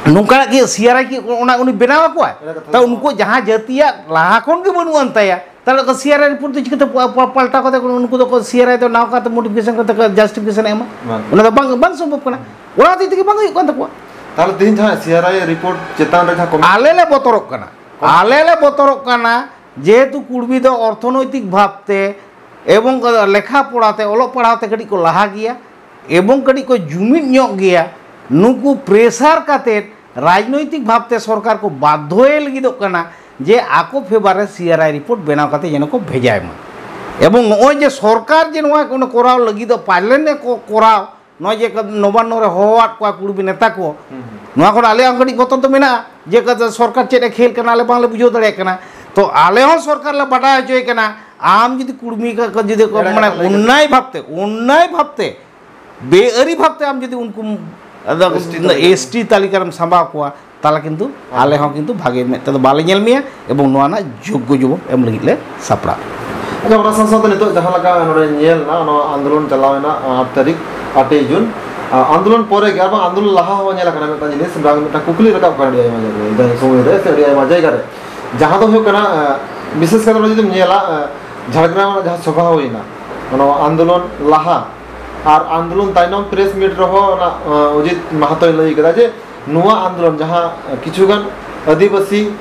ᱱᱚᱝᱠᱟᱱᱟᱜ ᱠᱤ ᱥᱤ ᱟᱨ ᱟᱭ ᱠᱤ ᱚᱱᱟ ᱩᱱᱤ ᱵᱮᱱᱟᱣ ᱟᱠᱚᱣᱟᱭ? ᱮᱲᱮ ᱠᱟᱛᱷᱟ ᱛᱟᱣ ᱫᱚ ᱩᱱᱠᱩ ᱵᱟᱝ᱾ ᱡᱟᱦᱟᱸ ᱡᱟᱹᱛᱤᱭᱟᱜ ᱞᱟᱦᱟ ᱠᱷᱚᱱ ᱜᱮ ᱵᱟᱹᱱᱩᱜ ᱟᱱ ᱛᱟᱭᱟ, ᱛᱟᱦᱞᱮ ᱠᱚ ᱥᱤ ᱟᱨ ᱟᱭ ᱨᱤᱯᱳᱨᱴ ᱫᱚ ᱪᱤᱠᱟᱹᱛᱮ ᱯᱟ-, ᱯᱟ-, ᱯᱟᱞᱴᱟᱣ ᱠᱟᱛᱮ ᱩᱱᱠᱩ ᱫᱚᱠᱚ ᱥᱤ ᱟᱨ ᱟᱭ ᱫᱚ ᱱᱟᱣᱟ ᱠᱟᱛᱮ ᱢᱚᱰᱤᱯᱷᱤᱠᱮᱥᱚᱱ ᱠᱟᱛᱮ ᱡᱟᱥᱴᱤᱯᱷᱤᱠᱮᱥᱚᱱ ᱮ ᱮᱢᱟ? ᱵᱟᱝ᱾ ᱚᱱᱟ ᱫᱚ ᱵᱟᱝ, ᱵᱟᱝ ᱥᱚᱢᱵᱷᱚᱵ ᱠᱟᱱᱟ᱾ ᱚᱱᱟ ᱦᱚᱛᱮᱡ ᱛᱮᱜᱮ ᱵᱟᱝ ᱦᱩᱭᱩᱜ ᱠᱟᱱ ᱛᱟᱠᱚᱣᱟ᱾ ᱛᱟᱦᱞᱮ ᱛᱮᱦᱮᱧ ᱡᱟᱦᱟᱸ ᱥᱤ ᱟᱨ ᱟᱭ ᱨᱤᱯᱳᱨᱴ ᱪᱮᱛᱟᱱ ᱨᱮ ᱡᱟᱦᱟᱸ ᱠᱚᱢᱤ- ᱟᱞᱮ ᱞᱮ ᱵᱚᱛᱚᱨᱚᱜ ᱠᱟᱱᱟ, ᱠᱚᱢ- ᱟᱞᱮ ᱞᱮ ᱵᱚᱛᱚᱨᱚᱜ ᱠᱟᱱᱟ, ᱡᱮᱦᱮᱛᱩ ᱠᱩᱲᱢᱤ ᱫᱚ ᱚᱨᱛᱷᱚᱱᱳᱭᱛᱤᱠ ᱵᱷᱟᱵᱽ ᱛᱮ ᱮᱵᱚᱝ ᱞᱮᱠᱷᱟ ᱯᱚᱲᱟ ᱛᱮ, ᱚᱞᱚᱜ ᱯᱟᱲᱦᱟᱣ ᱛᱮ ᱠᱟᱹᱴᱤᱡ ᱠᱚ ᱞᱟᱦᱟ ᱜᱮᱭᱟ ᱮᱵᱚᱝ ᱠᱟᱹᱴᱤᱡ ᱠᱚ ᱡᱩᱢᱤᱫ ᱧᱚᱜ ᱜᱮᱭᱟ, ᱱᱩᱠᱩ ᱯᱨᱮᱥᱟᱨ ᱠᱟᱛᱮ ᱨᱟᱡᱽᱱᱳᱭᱛᱤᱠ ᱵᱷᱟᱵᱽ ᱛᱮ ᱥᱚᱨᱠᱟᱨ ᱠᱚ ᱵᱟᱫᱽᱫᱷᱚᱭᱮ ᱞᱟᱹᱜᱤᱫᱚᱜ ᱠᱟᱱᱟ ᱡᱮ ᱟᱠᱚ ᱯᱷᱮᱵᱟᱨ ᱨᱮ ᱥᱤ ᱟᱨ ᱟᱭ ᱨᱤᱯᱳᱨᱴ ᱵᱮᱱᱟᱣ ᱠᱟᱛᱮ ᱡᱮᱱᱚ ᱠᱚ ᱵᱷᱮᱡᱟᱭ ᱢᱟ᱾ ᱮᱵᱚᱝ ᱱᱚᱜᱼᱚᱭ ᱡᱮ ᱥᱚᱨᱠᱟᱨ ᱡᱮ ᱱᱚᱣᱟ ᱠᱚᱨᱟᱣ ᱞᱟᱹᱜᱤᱫᱚᱜ, ᱯᱟᱞᱮᱱ ᱮ ᱠᱚ-, ᱠᱚᱨᱟᱣ, ᱱᱚᱜᱼᱚᱭ ᱡᱮ ᱱᱚᱵᱟᱱᱱᱚ ᱨᱮ ᱦᱚᱦᱚᱣᱟᱫ ᱠᱚᱣᱟ ᱠᱩᱲᱢᱤ ᱱᱮᱛᱟ ᱠᱚ, ᱦᱩᱸ, ᱦᱩᱸ᱾ ᱱᱚᱣᱟ ᱠᱷᱚᱱ ᱟᱞᱮᱭᱟᱜ ᱦᱚᱸ ᱠᱟᱹᱴᱤᱡ ᱵᱚᱛᱚᱨ ᱫᱚ ᱢᱮᱱᱟᱜᱼᱟ ᱡᱮ ᱥᱚᱨᱠᱟᱨ ᱪᱮᱫ ᱮ ᱠᱷᱮᱞ ᱠᱟᱱᱟ, ᱟᱞᱮ ᱵᱟᱝᱞᱮ ᱵᱩᱡᱷᱟᱹᱣ ᱫᱟᱲᱮᱭᱟᱜ ᱠᱟᱱᱟ᱾ ᱛᱚ ᱟᱞᱮ ᱦᱚᱸ ᱥᱚᱨᱠᱟᱨ ᱞᱮ ᱵᱟᱰᱟᱭ ᱦᱚᱪᱚᱭᱮ ᱠᱟᱱᱟ, ᱟᱢ ᱡᱩᱫᱤ ᱠᱩᱲᱢᱤ ᱠᱚ, ᱠᱚ ᱡᱩᱫᱤ ᱠᱚ, ᱮᱲᱮ ᱢᱟᱱᱮ ᱠᱟᱛᱷᱟ ᱞᱟᱹᱭ ᱠᱟᱛᱮ᱾ ᱚᱱᱱᱟᱭ ᱵᱷᱟᱵᱽᱛᱮ, ᱚᱱᱱᱟᱭ ᱵᱷᱟᱵᱽᱛᱮ, ᱵᱮᱼᱟᱹᱨᱤ ᱵᱷᱟᱵᱽᱛᱮ ᱟᱢ ᱡᱩᱫᱤ ᱩᱱᱠᱩᱢ ᱟᱫᱚ ᱮᱥ ᱴᱤ ᱛᱟᱹᱞᱤᱠᱟ ᱨᱮ᱾ ᱮᱥ ᱴᱤ ᱛᱟᱹᱞᱤᱠᱟ ᱨᱮᱢ ᱥᱟᱢᱵᱟᱣ ᱠᱚᱣᱟ, ᱛᱟᱦᱚᱞᱮ ᱠᱤᱱᱛᱩ ᱦᱮᱸ᱾ ᱟᱞᱮ ᱦᱚᱸ ᱠᱤᱱᱛᱩ ᱵᱷᱟᱜᱮ ᱢᱮᱫ ᱛᱮᱫᱚ ᱵᱟᱞᱮ ᱧᱮᱞ ᱢᱮᱭᱟ, ᱮᱵᱚᱝ ᱱᱚᱣᱟ ᱨᱮᱱᱟᱜ ᱡᱳᱜᱽᱜᱚ ᱡᱚᱵᱟᱵ ᱮᱢ ᱞᱟᱹᱜᱤᱫ ᱞᱮ ᱥᱟᱯᱲᱟᱜ᱾ ᱟᱪᱪᱷᱟ, ᱚᱱᱟ ᱥᱟᱶ ᱥᱟᱶᱛᱮ ᱱᱤᱛᱚᱜ ᱡᱟᱦᱟᱸ ᱞᱮᱠᱟ ᱱᱚᱰᱮ ᱧᱮᱞ ᱮᱱᱟ, ᱱᱚᱣᱟ ᱟᱱᱫᱳᱞᱚᱱ ᱪᱟᱞᱟᱣ ᱮᱱᱟ ᱟᱴ ᱛᱟᱹᱨᱤᱠᱷ, ᱟᱴᱮᱭ ᱡᱩᱱ᱾ ᱟ, ᱟᱱᱫᱳᱞᱚᱱ ᱯᱚᱨᱮ ᱜᱮ ᱟᱨ ᱵᱟᱝ ᱟᱱᱫᱳᱞᱚᱱ ᱞᱟᱦᱟ ᱦᱚᱸ ᱧᱮᱞ ᱟᱠᱟᱱᱟ ᱢᱤᱫᱴᱟᱝ ᱡᱤᱱᱤᱥ, ᱵᱟᱝ ᱢᱤᱫᱴᱟᱝ ᱠᱩᱠᱞᱤ ᱨᱟᱠᱟᱵ ᱠᱟᱱᱟ ᱟᱹᱰᱤ ᱟᱭᱢᱟ ᱡᱟᱭᱜᱟ ᱨᱮ, ᱥᱚᱢᱚᱭ ᱨᱮ ᱥᱮ ᱟᱹᱰᱤ ᱟᱭᱢᱟ ᱡᱟᱭᱜᱟ ᱨᱮ, ᱡᱟᱦᱟᱸ ᱫᱚ ᱦᱩᱭᱩᱜ ᱠᱟᱱᱟ, ᱟ, ᱵᱤᱥᱮᱥ ᱠᱟᱛᱮ ᱱᱚᱰᱮ ᱡᱩᱫᱤᱢ ᱧᱮᱞᱟ, ᱟ, ᱡᱷᱟᱲᱜᱨᱟᱢ ᱨᱮᱱᱟᱜ ᱡᱟᱦᱟᱸ ᱥᱚᱵᱷᱟ ᱦᱩᱭᱱᱟ, ᱱᱚᱣᱟ ᱟᱱᱫᱳᱞᱚᱱ ᱞᱟᱦᱟ ᱟᱨ ᱟᱱᱫᱳᱞᱚᱱ ᱛᱟᱭᱱᱚᱢ ᱯᱨᱮᱥ ᱢᱤᱴ ᱨᱮᱦᱚᱸ ᱚᱱᱟ, ᱟ, ᱚᱡᱤᱛ ᱢᱟᱦᱟᱛᱚᱭ ᱞᱟᱹᱭ ᱠᱮᱫᱟ ᱡᱮ ᱱᱚᱣᱟ ᱟᱱᱫᱳᱞᱚᱱ ᱡᱟᱦᱟᱸ ᱠᱤᱪᱷᱩᱜᱟᱱ ᱟᱹᱫᱤᱵᱟᱹᱥᱤ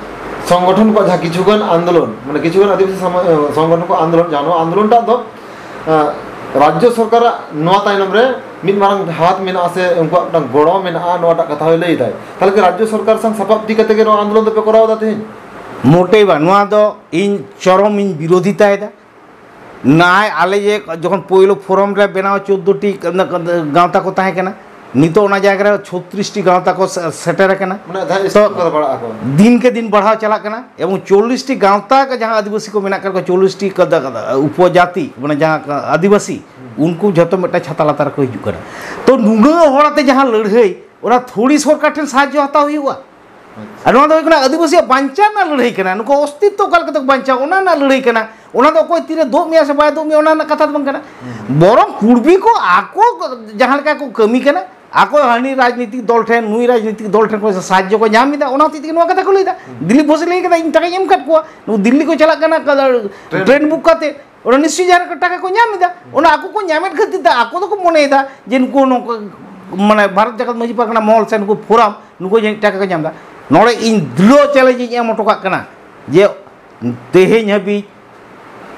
ᱥᱚᱝᱜᱚᱴᱷᱚᱱ ᱠᱚᱣᱟᱜ ᱡᱟᱦᱟᱸ ᱠᱤᱪᱷᱩᱜᱟᱱ ᱟᱱᱫᱳᱞᱚᱱ, ᱢᱟᱱᱮ ᱠᱤᱪᱷᱩᱜᱟᱱ ᱟᱹᱫᱤᱵᱟᱹᱥᱤ ᱥᱚᱢ-, ᱥᱚᱝᱜᱚᱴᱷᱚᱱ ᱠᱚ ᱟᱱᱫᱳᱞᱚᱱ, ᱡᱟᱦᱟᱸ ᱱᱚᱣᱟ ᱟᱱᱫᱳᱞᱚᱱ ᱴᱟᱜ ᱫᱚ, ᱟᱸ, ᱨᱟᱡᱽᱡᱚ ᱥᱚᱨᱠᱟᱨᱟᱜ ᱱᱚᱣᱟ ᱛᱟᱭᱱᱚᱢ ᱨᱮ ᱢᱤᱫ ᱢᱟᱨᱟᱝ ᱦᱟᱛ ᱢᱮᱱᱟᱜᱼᱟ ᱥᱮ ᱩᱱᱠᱩᱣᱟᱜ ᱢᱤᱫᱴᱟᱝ ᱜᱚᱲᱚ ᱢᱮᱱᱟᱜᱼᱟ, ᱱᱚᱣᱟᱴᱟᱜ ᱠᱟᱛᱷᱟ ᱦᱚᱸᱭ ᱞᱟᱹᱭ ᱫᱟᱭ᱾ ᱛᱟᱦᱚᱞᱮ ᱠᱤ ᱨᱟᱡᱽᱡᱚ ᱥᱚᱨᱠᱟᱨ ᱥᱟᱝ ᱥᱟᱯᱟᱵ ᱤᱫᱤ ᱠᱟᱛᱮ ᱜᱮ ᱱᱚᱣᱟ ᱟᱱᱫᱳᱞᱚᱱ ᱫᱚᱯᱮ ᱠᱚᱨᱟᱣ ᱮᱫᱟ ᱛᱮᱦᱮᱧ? ᱢᱚᱴᱮ ᱵᱟᱝ, ᱱᱚᱣᱟ ᱫᱚ ᱤᱧ ᱪᱚᱨᱚᱢ ᱤᱧ ᱵᱤᱨᱳᱫᱷᱤᱛᱟᱭᱮᱫᱟ᱾ ᱱᱟᱭ ᱟᱞᱮ ᱡᱮ ᱡᱚᱠᱷᱚᱱ ᱯᱳᱭᱞᱳ ᱯᱷᱳᱨᱟᱢ ᱞᱮ ᱵᱮᱱᱟᱣ, ᱪᱳᱫᱽᱫᱳ ᱴᱤ ᱜᱟᱶᱛᱟ ᱠᱚ ᱛᱟᱦᱮᱸ ᱠᱟᱱᱟ, ᱱᱤᱛᱚᱜ ᱚᱱᱟ ᱡᱟᱭᱜᱟ ᱨᱮ ᱪᱷᱚᱛᱨᱤᱥ ᱴᱤ ᱜᱟᱶᱛᱟ ᱠᱚ ᱥᱮ-, ᱥᱮᱴᱮᱨ ᱟᱠᱟᱱᱟ᱾ ᱢᱟᱱᱮ ᱡᱟᱦᱟᱸ ᱛᱚ ᱥᱠᱩᱞ ᱠᱚᱨᱮ ᱯᱟᱲᱦᱟᱜ ᱟᱠᱚ᱾ ᱫᱤᱱ ᱠᱮ ᱫᱤᱱ ᱵᱟᱲᱦᱟᱣ ᱪᱟᱞᱟᱜ ᱠᱟᱱᱟ, ᱮᱵᱚᱝ ᱪᱚᱞᱞᱤᱥ ᱴᱤ ᱜᱟᱶᱛᱟ ᱠᱚ ᱡᱟᱦᱟᱸ ᱟᱹᱫᱤᱵᱟᱹᱥᱤ ᱠᱚ ᱢᱮᱱᱟᱜ ᱟᱠᱟᱫ ᱠᱚᱣᱟ, ᱪᱚᱞᱞᱤᱥ ᱴᱤ ᱠᱟᱫᱟ-, ᱠᱟᱫᱟ-, ᱩᱯᱚᱡᱟᱛᱤ, ᱢᱟᱱᱮ ᱡᱟᱦᱟᱸ ᱠᱟ-, ᱟᱹᱫᱤᱵᱟᱹᱥᱤ, ᱩᱱᱠᱩ ᱡᱷᱚᱛᱚ ᱢᱤᱫᱴᱟᱝ ᱪᱷᱟᱛᱟ ᱞᱟᱛᱟᱨ ᱨᱮᱠᱚ ᱦᱤᱡᱩᱜ ᱠᱟᱱᱟ᱾ ᱛᱚ ᱱᱩᱱᱟᱹᱜ ᱦᱚᱲ ᱟᱛᱮ ᱡᱟᱦᱟᱸ ᱞᱟᱹᱲᱦᱟᱹᱭ, ᱚᱱᱟ ᱛᱷᱚᱲᱤ ᱥᱚᱨᱠᱟᱨ ᱴᱷᱮᱱ ᱥᱟᱦᱟᱡᱽᱡᱚ ᱦᱟᱛᱟᱣ ᱦᱩᱭᱩᱜᱼᱟ᱾ ᱟᱨ ᱱᱚᱣᱟ ᱫᱚ ᱦᱩᱭᱩᱜ ᱠᱟᱱᱟ ᱟᱹᱫᱤᱵᱟᱹᱥᱤᱭᱟᱜ ᱵᱟᱧᱪᱟᱣ ᱨᱮᱱᱟᱜ ᱞᱟᱹᱲᱦᱟᱹᱭ ᱠᱟᱱᱟ᱾ ᱱᱩᱠᱩ ᱚᱥᱛᱤᱛᱛᱚ ᱚᱠᱟ ᱞᱮᱠᱟᱛᱮ ᱠᱚ ᱵᱟᱧᱪᱟᱣ, ᱚᱱᱟ ᱨᱮᱱᱟᱜ ᱞᱟᱹᱲᱦᱟᱹᱭ ᱠᱟᱱᱟ᱾ ᱚᱱᱟ ᱫᱚ ᱚᱠᱚᱭ ᱛᱤᱨᱮ ᱫᱳᱜ ᱢᱮᱭᱟ ᱥᱮ ᱵᱟᱭ ᱫᱳᱜ ᱢᱮᱭᱟ, ᱚᱱᱟ ᱨᱮᱱᱟᱜ ᱠᱟᱛᱷᱟ ᱫᱚ ᱵᱟᱝ ᱠᱟᱱᱟ᱾ ᱵᱚᱨᱚᱝ ᱠᱩᱲᱵᱤ ᱠᱚ ᱟᱠᱚ ᱡᱟᱦᱟᱸ ᱞᱮᱠᱟ ᱠᱚ ᱠᱟᱹᱢᱤ ᱠᱟᱱᱟ, ᱟᱠᱚ ᱦᱟᱹᱱᱤ ᱨᱟᱡᱽᱱᱤᱛᱤᱠ ᱫᱚᱞ ᱴᱷᱮᱱ, ᱱᱩᱭ ᱨᱟᱡᱽᱱᱤᱛᱤᱠ ᱫᱚᱞ ᱴᱷᱮᱱ ᱠᱷᱚᱱ ᱥᱟᱦᱟᱡᱽᱡᱚ ᱠᱚ ᱧᱟᱢ ᱮᱫᱟ, ᱚᱱᱟ ᱦᱚᱛᱮᱡ ᱛᱮᱜᱮ ᱱᱚᱣᱟ ᱠᱟᱛᱷᱟ ᱠᱚ ᱞᱟᱹᱭ ᱮᱫᱟ᱾ ᱫᱤᱞᱤᱯ ᱜᱷᱳᱥ ᱞᱟᱹᱭ ᱠᱟᱫᱟ, "ᱤᱧ ᱴᱟᱠᱟᱧ ᱮᱢ ᱠᱟᱫ ᱠᱚᱣᱟ, ᱱᱩᱠᱩ ᱫᱤᱞᱞᱤ ᱠᱚ ᱪᱟᱞᱟᱜ ᱠᱟᱱᱟ, ᱴᱨᱮᱱ ᱵᱩᱠ ᱠᱟᱛᱮ, ᱚᱱᱟ ᱱᱤᱥᱪᱚᱭ ᱡᱟᱦᱟᱸ ᱨᱮ ᱴᱟᱠᱟ ᱠᱚ ᱧᱟᱢ ᱮᱫᱟ, ᱚᱱᱟ ᱟᱠᱚ ᱠᱚ ᱧᱟᱢᱮᱫ ᱠᱷᱟᱹᱛᱤᱨ ᱛᱮ ᱟᱠᱚ ᱫᱚᱠᱚ ᱢᱚᱱᱮᱭᱮᱫᱟ ᱡᱮ ᱱᱩᱠᱩ ᱱᱚᱝᱠᱟ, ᱢᱟᱱᱮ ᱵᱷᱟᱨᱚᱛ ᱡᱟᱠᱟᱛ ᱢᱟᱹᱡᱷᱤ ᱯᱟᱨᱜᱟᱱᱟ ᱢᱚᱦᱚᱞ ᱥᱮ ᱱᱩᱠᱩ ᱯᱷᱳᱨᱟᱢ, ᱱᱩᱠᱩ ᱡᱟᱹᱱᱤᱡ ᱴᱟᱠᱟ ᱠᱚ ᱧᱟᱢ ᱮᱫᱟ᱾" ᱱᱚᱰᱮ ᱤᱧ ᱫᱨᱤᱲᱷᱚ ᱪᱮᱞᱮᱧᱡᱽ ᱤᱧ ᱮᱢ ᱦᱚᱴᱚ ᱠᱟᱜ ᱠᱟᱱᱟ ᱡᱮ ᱛᱮᱦᱮᱧ ᱦᱟᱹᱵᱤᱡ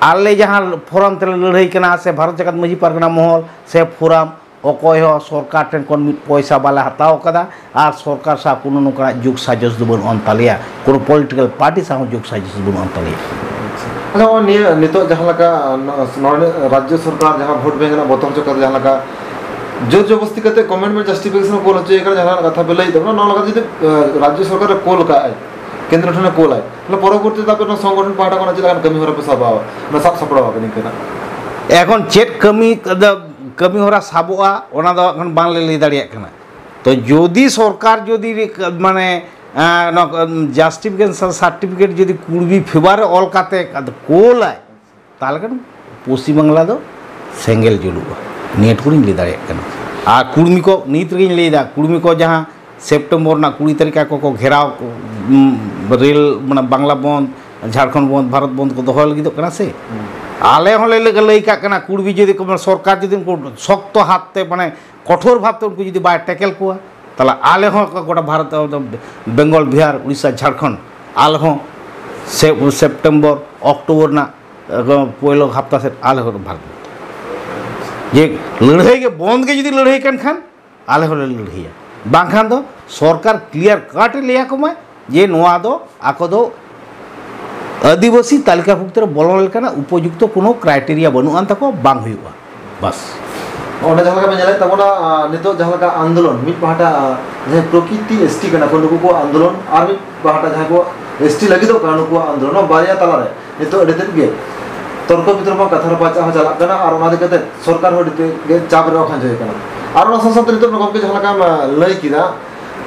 ᱟᱞᱮ ᱡᱟᱦᱟᱸ ᱯᱷᱳᱨᱟᱢ ᱛᱮᱞᱮ ᱞᱟᱹᱲᱦᱟᱹᱭ ᱠᱟᱱᱟ ᱥᱮ ᱵᱷᱟᱨᱚᱛ ᱡᱟᱠᱟᱛ ᱢᱟᱹᱡᱷᱤ ᱯᱟᱨᱜᱟᱱᱟ ᱢᱚᱦᱚᱞ ᱥᱮ ᱯᱷᱳᱨᱟᱢ, ᱚᱠᱚᱭ ᱦᱚᱸ ᱥᱚᱨᱠᱟᱨ ᱴᱷᱮᱱ ᱠᱷᱚᱱ ᱢᱤᱫ ᱯᱚᱭᱥᱟ ᱵᱟᱞᱮ ᱦᱟᱛᱟᱣ ᱟᱠᱟᱫᱟ᱾ ᱟᱨ ᱥᱚᱨᱠᱟᱨ ᱥᱟᱶ ᱠᱳᱱᱳ ᱱᱚᱝᱠᱟᱱᱟᱜ ᱡᱳᱜᱽ ᱥᱟᱡᱚᱥ ᱫᱚ ᱵᱟᱹᱱᱩᱜ ᱟᱱ ᱛᱟᱞᱮᱭᱟ, ᱠᱳᱱᱳ ᱯᱚᱞᱤᱴᱤᱠᱟᱞ ᱯᱟᱨᱴᱤ ᱥᱟᱶ ᱦᱚᱸ ᱡᱳᱜᱽ ᱥᱟᱡᱚᱥ ᱫᱚ ᱵᱟᱹᱱᱩᱜ ᱟᱱ ᱛᱟᱞᱮᱭᱟ᱾ ᱟᱪᱪᱷᱟ, ᱱᱚᱜᱼᱚᱭ ᱱᱤᱭᱟᱹ ᱱᱤᱛᱚᱜ ᱡᱟᱦᱟᱸ ᱞᱮᱠᱟ ᱱᱚ-, ᱱᱚᱰᱮ ᱨᱟᱡᱽᱡᱚ ᱥᱚᱨᱠᱟᱨ ᱡᱟᱦᱟᱸ ᱵᱷᱳᱴ ᱵᱮᱝᱠ ᱨᱮᱱᱟᱜ ᱵᱚᱛᱚᱨ ᱦᱚᱪᱚ ᱠᱟᱛᱮ ᱡᱟᱦᱟᱸ ᱞᱮᱠᱟ ᱡᱳᱨ ᱡᱚᱵᱚᱥᱛᱤ ᱠᱟᱛᱮ ᱠᱚᱢᱮᱱᱴ ᱢᱮ ᱡᱟᱥᱴᱤᱯᱷᱤᱠᱮᱥᱚᱱ ᱠᱚ ᱚᱞ ᱦᱚᱪᱚᱭᱮ ᱠᱟᱱᱟ, ᱡᱟᱦᱟᱸ ᱞᱮᱠᱟᱱᱟᱜ ᱠᱟᱛᱷᱟ ᱯᱮ ᱞᱟᱹᱭᱮᱫ ᱛᱟᱵᱚᱱᱟ, ᱱᱚᱣᱟ ᱞᱮᱠᱟ ᱡᱩᱫᱤ, ᱮ, ᱨᱟᱡᱽᱡᱚ ᱥᱚᱨᱠᱟᱨ ᱨᱮ ᱠᱳᱞ ᱠᱟᱜᱼᱟᱭ, ᱠᱮᱱᱫᱨᱚ ᱴᱷᱮᱱᱮ ᱠᱳᱞᱟᱭ, ᱛᱟᱦᱞᱮ ᱯᱚᱨᱚᱵᱚᱨᱛᱤ ᱫᱷᱟᱯ ᱨᱮ ᱱᱚᱣᱟ ᱥᱚᱝᱜᱚᱴᱷᱚᱱ ᱯᱟᱦᱴᱟ ᱠᱷᱚᱱᱟᱜ ᱪᱮᱫ ᱞᱮᱠᱟᱱ ᱠᱟᱹᱢᱤ ᱦᱚᱨᱟ ᱯᱮ ᱥᱟᱵᱟᱣᱟ, ᱚᱱᱟ ᱥᱟᱵ ᱥᱟᱯᱲᱟᱣ ᱟᱯᱮ ᱱᱤᱝᱠᱟᱹᱱᱟᱜ? ᱮᱠᱷᱚᱱ ᱪᱮᱫ ᱠᱟᱹᱢᱤ, ᱠᱟᱹᱢᱤ ᱦᱚᱨᱟ ᱥᱟᱵᱚᱜᱼᱟ, ᱚᱱᱟ ᱫᱚ ᱮᱠᱷᱚᱱ ᱵᱟᱝᱞᱮ ᱞᱟᱹᱭ ᱫᱟᱲᱮᱭᱟᱜ ᱠᱟᱱᱟ᱾ ᱛᱚ ᱡᱩᱫᱤ ᱥᱚᱨᱠᱟᱨ ᱡᱩᱫᱤ ᱢᱟᱱᱮ ᱡᱟᱥᱴᱤᱯᱷᱤᱠᱮᱥᱚᱱ ᱥᱟᱨᱴᱤᱯᱷᱤᱠᱮᱴ ᱡᱩᱫᱤ ᱠᱩᱲᱵᱤ ᱯᱷᱮᱵᱟᱨ ᱨᱮ ᱚᱞ ᱠᱟᱛᱮ ᱟᱫᱚ ᱠᱳᱞᱟᱭ, ᱛᱟᱦᱚᱞᱮ ᱠᱷᱟᱱ ᱯᱚᱥᱪᱤᱢ ᱵᱟᱝᱞᱟ ᱫᱚ ᱥᱮᱸᱜᱮᱞ ᱡᱩᱞᱩᱜᱼᱟ᱾ ᱱᱤᱭᱟᱹ ᱴᱩᱠᱩᱱᱤᱧ ᱞᱟᱹᱭ ᱫᱟᱲᱮᱭᱟᱜ ᱠᱟᱱᱟ᱾ ᱟᱨ ᱠᱩᱲᱢᱤ ᱠᱚ, ᱱᱤᱛ ᱨᱮᱜᱮᱧ ᱞᱟᱹᱭᱫᱟ, ᱠᱩᱲᱢᱤ ᱠᱚ ᱡᱟᱦᱟᱸ ᱥᱮᱯᱴᱮᱢᱵᱚᱨ ᱨᱮᱱᱟᱜ ᱠᱩᱲᱤ ᱛᱟᱹᱨᱤᱠᱷ ᱟᱠᱚ ᱠᱚ ᱜᱷᱮᱨᱟᱣ, ᱩᱢ, ᱨᱮᱞ, ᱢᱟᱱᱮ, ᱵᱟᱝᱞᱟ ᱵᱚᱱᱫ, ᱡᱷᱟᱲᱠᱷᱚᱸᱰ ᱵᱚᱱᱫ, ᱵᱷᱟᱨᱚᱛ ᱵᱚᱱᱫ ᱠᱚ ᱫᱚᱦᱚ ᱞᱟᱹᱜᱤᱫᱚᱜ ᱠᱟᱱᱟ ᱥᱮ᱾ ᱟᱞᱮ ᱦᱚᱸᱞᱮ ᱞᱟᱹᱭ, ᱞᱟᱹᱭ ᱠᱟᱜ ᱠᱟᱱᱟ, ᱠᱩᱲᱵᱤ ᱡᱩᱫᱤ ᱠᱚ, ᱥᱚᱨᱠᱟᱨ ᱡᱩᱫᱤ ᱩᱱᱠᱩ ᱥᱚᱠᱛᱚ ᱦᱟᱛ ᱛᱮ, ᱢᱟᱱᱮ, ᱠᱚᱴᱷᱳᱨ ᱵᱷᱟᱵᱽ ᱛᱮ ᱩᱱᱠᱩ ᱡᱩᱫᱤ ᱵᱟᱭ ᱴᱮᱠᱮᱞ ᱠᱚᱣᱟ, ᱛᱟᱦᱚᱞᱮ ᱟᱞᱮ ᱦᱚᱸ ᱜᱚᱴᱟ ᱵᱷᱟᱨᱚᱛ, ᱵᱮᱝᱜᱚᱞ, ᱵᱤᱦᱟᱨ, ᱩᱲᱤᱥᱥᱟ, ᱡᱷᱟᱲᱠᱷᱚᱸᱰ, ᱟᱞᱮ ᱦᱚᱸ ᱥᱮ-, ᱥᱮᱯᱴᱮᱢᱵᱚᱨ, ᱚᱠᱴᱳᱵᱚᱨ ᱨᱮᱱᱟᱜ, ᱮ, ᱯᱳᱭᱞᱳ ᱦᱟᱯᱛᱟ ᱥᱮᱫ ᱟᱞᱮ ᱦᱚᱸ ᱵᱷᱟᱨᱚᱛ᱾ ᱡᱮ ᱞᱟᱹᱲᱦᱟᱹᱭ ᱜᱮ ᱵᱚᱱᱫ ᱜᱮ ᱡᱩᱫᱤ ᱞᱟᱹᱲᱦᱟᱹᱭ ᱠᱟᱱ ᱠᱷᱟᱱ, ᱟᱞᱮ ᱦᱚᱸᱞᱮ ᱞᱟᱹᱲᱦᱟᱹᱭᱟ᱾ ᱵᱟᱝᱠᱷᱟᱱ ᱫᱚ ᱥᱚᱨᱠᱟᱨ ᱠᱞᱤᱭᱟᱨ ᱠᱟᱴ ᱮ ᱞᱟᱹᱭ ᱟᱠᱚ ᱢᱟ ᱡᱮ ᱱᱚᱣᱟ ᱫᱚ ᱟᱠᱚ ᱫᱚ ᱟᱹᱫᱤᱵᱟᱹᱥᱤ ᱛᱟᱹᱞᱤᱠᱟᱵᱷᱩᱠᱛᱚ ᱨᱮ ᱵᱚᱞᱚ ᱞᱮᱠᱟᱱᱟᱜ ᱩᱯᱚᱡᱩᱠᱛᱚ ᱠᱳᱱᱳ ᱠᱨᱟᱭᱴᱮᱨᱤᱭᱟ ᱵᱟᱹᱱᱩᱜ ᱟᱱ ᱛᱟᱠᱚᱣᱟ, ᱵᱟᱝ ᱦᱩᱭᱩᱜᱼᱟ᱾ ᱵᱟᱥ᱾ ᱚᱸᱰᱮ ᱡᱟᱦᱟᱸ ᱞᱮᱠᱟ ᱵᱚᱱ ᱧᱮᱞᱮᱫ ᱛᱟᱵᱚᱱᱟ, ᱟᱸ, ᱱᱤᱛᱚᱜ ᱡᱟᱦᱟᱸ ᱞᱮᱠᱟ ᱟᱱᱫᱳᱞᱚᱱ, ᱢᱤᱫ ᱯᱟᱦᱴᱟ, ᱟᱸ, ᱡᱟᱦᱟᱸᱭ ᱯᱨᱚᱠᱤᱛᱤ ᱮᱥᱴᱤ ᱠᱟᱱᱟ ᱠᱚ, ᱱᱩᱠᱩ ᱠᱚᱣᱟᱜ ᱟᱱᱫᱳᱞᱚᱱ, ᱟᱨ ᱢᱤᱫ ᱯᱟᱦᱴᱟ ᱡᱟᱦᱟᱸᱭ ᱠᱚ ᱮᱥᱴᱤ ᱞᱟᱹᱜᱤᱫᱚᱜ ᱠᱟᱱᱟ, ᱱᱩᱠᱩᱣᱟᱜ ᱟᱱᱫᱳᱞᱚᱱ, ᱱᱚᱣᱟ ᱵᱟᱨᱭᱟ ᱛᱟᱞᱟᱨᱮ ᱱᱤᱛᱚᱜ ᱟᱹᱰᱤ ᱛᱮᱫ ᱜᱮ ᱛᱚᱨᱠᱚ ᱵᱤᱛᱚᱨᱠᱚ, ᱠᱟᱛᱷᱟ ᱨᱟᱯᱟᱪᱟᱜ ᱦᱚᱸ ᱪᱟᱞᱟᱜ ᱠᱟᱱᱟ, ᱟᱨ ᱚᱱᱟ ᱤᱫᱤ ᱠᱟᱛᱮ ᱥᱚᱨᱠᱟᱨ ᱦᱚᱸ ᱟᱹᱰᱤ ᱛᱮᱫ ᱜᱮ ᱪᱟᱯ ᱨᱮ ᱠᱷᱟᱱᱡᱚᱭ ᱠᱟᱱᱟ᱾ ᱟᱨ ᱚᱱᱟ ᱥᱟᱶ ᱥᱟᱶᱛᱮ ᱱᱤᱛᱚᱜ ᱜᱚᱢᱠᱮ ᱡᱟᱦᱟᱸ ᱞᱮᱠᱟᱢ, ᱟᱸ, ᱞᱟᱹᱭ ᱠᱮᱫᱟ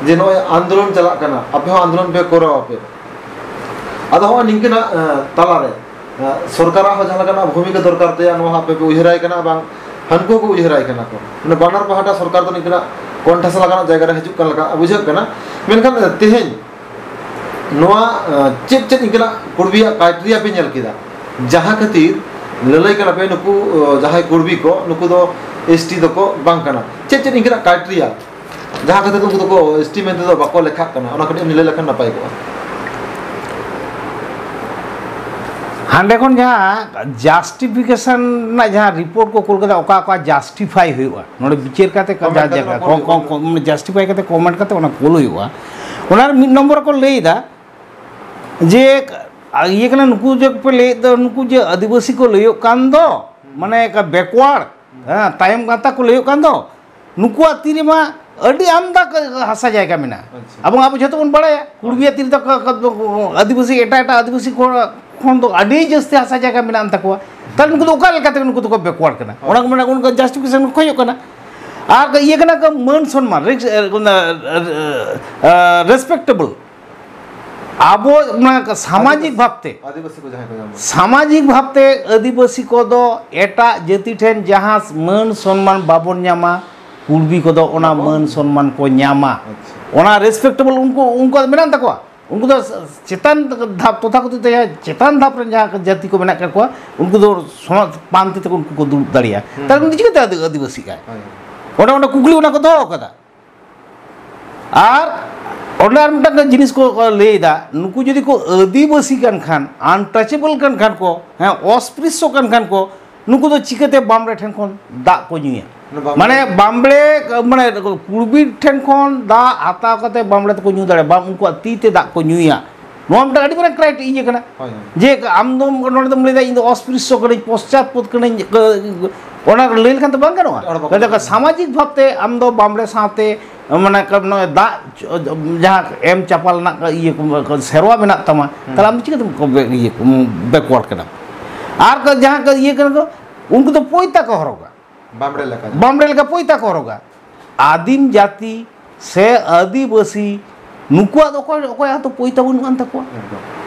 ᱡᱮ ᱱᱚᱜᱼᱚᱭ ᱟᱱᱫᱳᱞᱚᱱ ᱪᱟᱞᱟᱜ ᱠᱟᱱᱟ, ᱟᱯᱮ ᱦᱚᱸ ᱟᱱᱫᱳᱞᱚᱱ ᱯᱮ ᱠᱚᱨᱟᱣ ᱟᱯᱮ, ᱟᱫᱚ ᱦᱚᱸᱜᱼᱚᱭ ᱱᱤᱝᱠᱟᱹᱱᱟᱜ, ᱮᱸ, ᱛᱟᱞᱟᱨᱮ, ᱮᱸ, ᱥᱚᱨᱠᱟᱨᱟᱜ ᱦᱚᱸ ᱡᱟᱦᱟᱸ ᱞᱮᱠᱟᱱᱟᱜ ᱵᱷᱩᱢᱤᱠᱟ ᱫᱚᱨᱠᱟᱨ ᱛᱟᱭᱟ, ᱱᱚᱣᱟ ᱦᱚᱸ ᱟᱯᱮ ᱯᱮ ᱩᱭᱦᱟᱹᱨᱟᱭ ᱠᱟᱱᱟ, ᱵᱟᱝ ᱦᱟᱹᱱᱠᱩ ᱦᱚᱸᱠᱚ ᱩᱭᱦᱟᱹᱨᱟᱭ ᱠᱟᱱᱟ ᱠᱚ᱾ ᱢᱟᱱᱮ ᱵᱟᱱᱟᱨ ᱯᱟᱦᱴᱟ ᱥᱚᱨᱠᱟᱨ ᱫᱚ ᱱᱤᱝᱠᱟᱹᱱᱟᱜ ᱠᱚᱱᱴᱷᱟᱥᱟ ᱞᱮᱠᱟᱱᱟᱜ ᱡᱟᱭᱜᱟ ᱨᱮ ᱦᱤᱡᱩᱜ ᱠᱟᱱ ᱞᱮᱠᱟ ᱵᱩᱡᱷᱟᱹᱜ ᱠᱟᱱᱟ᱾ ᱢᱮᱱᱠᱷᱟᱱ, ᱮᱸ, ᱛᱮᱦᱮᱧ ᱱᱚᱣᱟ, ᱮᱸ, ᱪᱮᱫ ᱪᱮᱫ ᱤᱱᱠᱟᱹᱱᱟᱜ ᱠᱩᱲᱵᱤᱭᱟᱜ ᱠᱟᱭᱴᱨᱤᱭᱟ ᱯᱮ ᱧᱮᱞ ᱠᱮᱫᱟ, ᱡᱟᱦᱟᱸ ᱠᱷᱟᱹᱛᱤᱨ ᱞᱟᱹᱞᱟᱹᱭ ᱠᱟᱱᱟ ᱯᱮ ᱱᱩᱠᱩ, ᱮᱸ, ᱡᱟᱦᱟᱸᱭ ᱠᱩᱲᱵᱤ ᱠᱚ, ᱱᱩᱠᱩ ᱫᱚ ᱮᱥᱴᱤ ᱫᱚᱠᱚ ᱵᱟᱝ ᱠᱟᱱᱟ? ᱪᱮᱫ ᱪᱮᱫ ᱤᱱᱠᱟᱹᱱᱟᱜ ᱠᱟᱭᱴᱨᱤᱭᱟ ᱡᱟᱦᱟᱸ ᱠᱷᱟᱹᱛᱤᱨ ᱛᱮ ᱩᱱᱠᱩ ᱫᱚᱠᱚ ᱮᱥᱴᱤ ᱢᱮᱱᱛᱮ ᱫᱚ ᱵᱟᱠᱚ ᱞᱮᱠᱷᱟᱜ ᱠᱟᱱᱟ, ᱚᱱᱟ ᱠᱟᱹᱴᱤᱡ ᱮᱢ ᱞᱟᱹᱭ ᱞᱮᱠᱷᱟᱱ ᱱᱟᱯᱟᱭ ᱠᱚᱜᱼᱟ᱾ ᱦᱟᱸᱰᱮ ᱠᱷᱚᱱ ᱡᱟᱦᱟᱸ ᱡᱟᱥᱴᱤᱯᱷᱤᱠᱮᱥᱚᱱ ᱨᱮᱱᱟᱜ ᱡᱟᱦᱟᱸ ᱨᱤᱯᱳᱨᱴ ᱠᱚ ᱠᱳᱞ ᱠᱟᱫᱟ, ᱚᱠᱟ ᱚᱠᱟ ᱡᱟᱥᱴᱤᱯᱷᱟᱭ ᱦᱩᱭᱩᱜᱼᱟ, ᱱᱚᱰᱮ ᱵᱤᱪᱟᱹᱨ ᱠᱟᱛᱮ ᱠᱚ ᱠᱚᱢᱮᱱᱴ ᱡᱟᱦᱟᱸ ᱠᱟᱛᱮ ᱡᱟᱭᱜᱟ ᱱᱚᱣᱟ ᱠᱚ ᱠᱚ-, ᱠᱚ-, ᱢᱟᱱᱮ ᱡᱟᱥᱴᱤᱯᱷᱟᱭ ᱠᱟᱛᱮ ᱠᱚᱢᱮᱱᱴ ᱠᱟᱛᱮ ᱚᱱᱟ ᱠᱳᱞ ᱦᱩᱭᱩᱜᱼᱟ᱾ ᱚᱱᱟ ᱨᱮ ᱢᱤᱫ ᱱᱚᱢᱵᱚᱨ ᱨᱮᱠᱚ ᱞᱟᱹᱭ ᱮᱫᱟ ᱡᱮ, ᱤᱭᱟᱹ ᱠᱟᱱᱟ, ᱱᱩᱠᱩ ᱡᱮ ᱯᱮ ᱞᱟᱹᱭᱮᱫ ᱫᱚ, ᱱᱩᱠᱩ ᱡᱮ ᱟᱹᱫᱤᱵᱟᱹᱥᱤ ᱠᱚ ᱞᱟᱹᱭᱚᱜ ᱠᱟᱱ ᱫᱚ, ᱢᱟᱱᱮ ᱵᱮᱠᱣᱟᱨᱰ, ᱦᱮᱸ, ᱛᱟᱭᱚᱢ ᱜᱟᱶᱛᱟ ᱠᱚ ᱞᱟᱹᱭᱚᱜ ᱠᱟᱱ ᱫᱚ, ᱱᱩᱠᱩᱣᱟᱜ ᱛᱤ ᱨᱮᱢᱟ ᱟᱹᱰᱤ ᱟᱢᱫᱟ ᱠᱟ-, ᱦᱟᱥᱟ ᱡᱟᱭᱜᱟ ᱢᱮᱱᱟᱜᱼᱟ᱾ ᱟᱪᱪᱷᱟ᱾ ᱟᱵᱚ, ᱟᱵᱚ ᱡᱷᱚᱛᱚ ᱵᱚᱱ ᱵᱟᱲᱟᱭᱟ, ᱠᱩᱲᱢᱤᱭᱟᱜ ᱛᱤ ᱨᱮᱫᱚ ᱠᱟ-, ᱠᱟ-, ᱟᱹᱫᱤᱵᱟᱹᱥᱤ, ᱮᱴᱟᱜ ᱮᱴᱟᱜ ᱟᱹᱫᱤᱵᱟᱹᱥᱤ ᱠᱚ ᱠᱷᱚᱱ ᱫᱚ ᱟᱹᱰᱤ ᱡᱟᱹᱥᱛᱤ ᱦᱟᱥᱟ ᱡᱟᱭᱜᱟ ᱢᱮᱱᱟᱜ ᱛᱟᱠᱚᱣᱟ᱾ ᱛᱟᱦᱞᱮ ᱱᱩᱠᱩ ᱫᱚ ᱚᱠᱟ ᱞᱮᱠᱟᱛᱮ ᱱᱩᱠᱩ ᱫᱚᱠᱚ ᱵᱮᱠᱣᱟᱨᱰ ᱠᱟᱱᱟ? ᱦᱳᱭ᱾ ᱚᱱᱟ ᱠᱚ ᱢᱮᱱᱟ, ᱚᱱᱠᱟ ᱡᱟᱥᱴᱤᱯᱷᱤᱠᱮᱥᱚᱱ ᱠᱚ ᱠᱷᱚᱡᱚᱜ ᱠᱟᱱᱟ᱾ ᱟᱨ ᱤᱭᱟᱹ ᱠᱟᱱᱟ ᱠᱚ ᱢᱟᱹᱱ ᱥᱚᱱᱢᱟᱱ, ᱨᱮᱥᱯᱮᱠᱴᱮᱵᱚᱞ᱾ ᱟᱵᱚ ᱚᱱᱟ ᱥᱟᱢᱟᱡᱤᱠ ᱵᱷᱟᱵᱽᱛᱮ, ᱟᱹᱫᱤᱵᱟᱹᱥᱤ ᱠᱚ ᱡᱟᱦᱟᱸᱭ ᱠᱚ ᱧᱟᱢᱟ᱾ ᱥᱟᱢᱟᱡᱤᱠ ᱵᱷᱟᱵᱽᱛᱮ ᱟᱹᱫᱤᱵᱟᱹᱥᱤ ᱠᱚᱫᱚ ᱮᱴᱟᱜ ᱡᱟᱹᱛᱤ ᱴᱷᱮᱱ ᱡᱟᱦᱟᱸ ᱢᱟᱹᱱ ᱥᱚᱱᱢᱟᱱ ᱵᱟᱵᱚᱱ ᱧᱟᱢᱟ, ᱠᱩᱲᱵᱤ ᱠᱚᱫᱚ ᱚᱱᱟ ᱢᱟᱹᱱ ᱥᱚᱱᱢᱟᱱ ᱠᱚ ᱧᱟᱢᱟ᱾ ᱟᱪᱪᱷᱟ᱾ ᱚᱱᱟ ᱨᱮᱥᱯᱮᱠᱴᱮᱵᱚᱞ ᱩᱱᱠᱩ, ᱩᱱᱠᱩᱣᱟᱜ ᱢᱮᱱᱟᱜ ᱛᱟᱠᱚᱣᱟ᱾ ᱩᱱᱠᱩ ᱫᱚ ᱪᱮᱛᱟᱱ ᱫᱷᱟᱯ, ᱛᱚᱛᱷᱟᱠᱚᱛᱷᱤᱛ ᱡᱟᱦᱟᱸ ᱪᱮᱛᱟᱱ ᱫᱷᱟᱯ ᱨᱮᱱ ᱡᱟᱦᱟᱸ ᱡᱟᱹᱛᱤ ᱠᱚ ᱢᱮᱱᱟᱜ ᱠᱟᱜ ᱠᱚᱣᱟ, ᱩᱱᱠᱩ ᱫᱚ ᱥᱚᱢᱟᱡᱽ ᱯᱟᱱᱛᱮ ᱛᱮᱠᱚ ᱩᱱᱠᱩ ᱠᱚ ᱫᱩᱲᱩᱵ ᱫᱟᱲᱮᱭᱟᱜᱼᱟ᱾ ᱦᱩᱸ᱾ ᱛᱟᱦᱞᱮ ᱩᱱᱤ ᱫᱚ ᱪᱤᱠᱟᱹᱛᱮ ᱟᱹᱫᱤ-, ᱟᱹᱫᱤᱵᱟᱹᱥᱤᱜ ᱟᱭ? ᱦᱳᱭ᱾ ᱚᱸᱰᱮ, ᱚᱸᱰᱮ ᱠᱩᱠᱞᱤ ᱚᱱᱟ ᱠᱚ ᱫᱚᱦᱚ ᱠᱟᱫᱟ᱾ ᱟᱨ ᱚᱸᱰᱮ ᱟᱨ ᱢᱤᱫᱴᱟᱝ ᱡᱤᱱᱤᱥ ᱠᱚ, ᱠᱚ ᱞᱟᱹᱭᱫᱟ, ᱱᱩᱠᱩ ᱡᱩᱫᱤ ᱠᱚ ᱟᱹᱫᱤᱵᱟᱹᱥᱤ ᱠᱟᱱ ᱠᱷᱟᱱ, ᱟᱱᱴᱟᱪᱮᱵᱚᱞ ᱠᱟᱱ ᱠᱷᱟᱱ ᱠᱚ, ᱦᱮᱸ, ᱚᱥᱯᱨᱤᱥᱥᱚ ᱠᱟᱱ ᱠᱷᱟᱱ ᱠᱚ, ᱱᱩᱠᱩ ᱫᱚ ᱪᱤᱠᱟᱹᱛᱮ ᱵᱟᱢᱲᱮ ᱴᱷᱮᱱ ᱠᱷᱚᱱ ᱫᱟᱜ ᱠᱚ ᱧᱩᱭᱟ? ᱚᱱᱟ ᱵᱟᱢᱲᱮ- ᱢᱟᱱᱮ ᱵᱟᱢᱲᱮ, ᱢᱟᱱᱮ ᱠᱩᱲᱵᱤ ᱴᱷᱮᱱ ᱠᱷᱚᱱ ᱫᱟᱜ ᱦᱟᱛᱟᱣ ᱠᱟᱛᱮ ᱵᱟᱢᱲᱮ ᱛᱮᱠᱚ ᱧᱩ ᱫᱟᱲᱮᱭᱟᱜᱼᱟ, ᱵᱟᱝ ᱩᱱᱠᱩᱣᱟᱜ ᱛᱤ ᱛᱮ ᱫᱟᱜ ᱠᱚ ᱧᱩᱭᱟ᱾ ᱱᱚᱣᱟ ᱢᱤᱫᱴᱟᱝ ᱟᱹᱰᱤ ᱢᱟᱨᱟᱝ ᱠᱨᱟᱭᱴᱮᱨᱤᱭᱟ ᱠᱟᱱᱟ᱾ ᱦᱳᱭ, ᱦᱳᱭ᱾ ᱡᱮ ᱟᱢ ᱫᱚ ᱱᱚᱰᱮ ᱫᱚᱢ ᱞᱟᱹᱭᱫᱟ, "ᱤᱧ ᱫᱚ ᱚᱥᱯᱨᱤᱥᱥᱚ ᱠᱟᱹᱱᱟᱹᱧ, ᱯᱚᱥᱪᱟᱛᱯᱚᱫ ᱠᱟᱹᱱᱟᱹᱧ", ᱚᱱᱟ ᱞᱟᱹᱭ ᱞᱮᱠᱷᱟᱱ ᱫᱚ ᱵᱟᱝ ᱜᱟᱱᱚᱜᱼᱟ᱾ ᱮᱴᱟᱜ ᱦᱚᱲ ᱵᱟᱠᱚ ᱠᱟᱛᱷᱟ ᱞᱟᱹᱭᱟ᱾ ᱥᱟᱢᱟᱡᱤᱠ ᱵᱷᱟᱵᱽᱛᱮ ᱟᱢ ᱫᱚ ᱵᱟᱢᱲᱮ ᱥᱟᱶᱛᱮ, ᱢᱟᱱᱮ, ᱱᱚᱜᱼᱚᱭ ᱫᱟᱜ ᱡᱟᱦᱟᱸ ᱮᱢ ᱪᱟᱯᱟᱞ ᱨᱮᱱᱟᱜ ᱤᱭᱟᱹ ᱠᱚ, ᱥᱮᱨᱣᱟ ᱢᱮᱱᱟᱜ ᱛᱟᱢᱟ, ᱦᱩᱸ᱾ ᱛᱟᱦᱞᱮ ᱟᱢ ᱫᱚ ᱪᱤᱠᱟᱹᱛᱮᱢ ᱠᱚ ᱵᱮ-, ᱤᱭᱟᱹ ᱠᱚ, backward ᱠᱟᱱᱟ? ᱟᱨ ᱠᱚ ᱡᱟᱦᱟᱸ ᱠᱚ ᱤᱭᱟᱹ ᱠᱟᱱᱟ ᱠᱚ, ᱩᱱᱠᱩ ᱫᱚ ᱯᱚᱭᱛᱟ ᱠᱚ ᱦᱚᱨᱚᱜᱟ᱾ ᱵᱟᱢᱲᱮ ᱞᱮᱠᱟ᱾ ᱵᱟᱢᱲᱮ ᱞᱮᱠᱟ ᱯᱚᱭᱛᱟ ᱠᱚ ᱦᱚᱨᱚᱜᱟ᱾ ᱟᱹᱫᱤᱢ ᱡᱟᱹᱛᱤ ᱥᱮ ᱟᱹᱫᱤᱵᱟᱹᱥᱤ, ᱱᱩᱠᱩᱣᱟᱜ ᱫᱚ ᱚᱠᱚᱭ, ᱚᱠᱚᱭᱟᱜ ᱦᱚᱸᱛᱚ ᱯᱚᱭᱛᱟ ᱵᱟᱹᱱᱩᱜ ᱟᱱ ᱛᱟᱠᱚᱣᱟ᱾ ᱮᱠᱫᱚᱢ᱾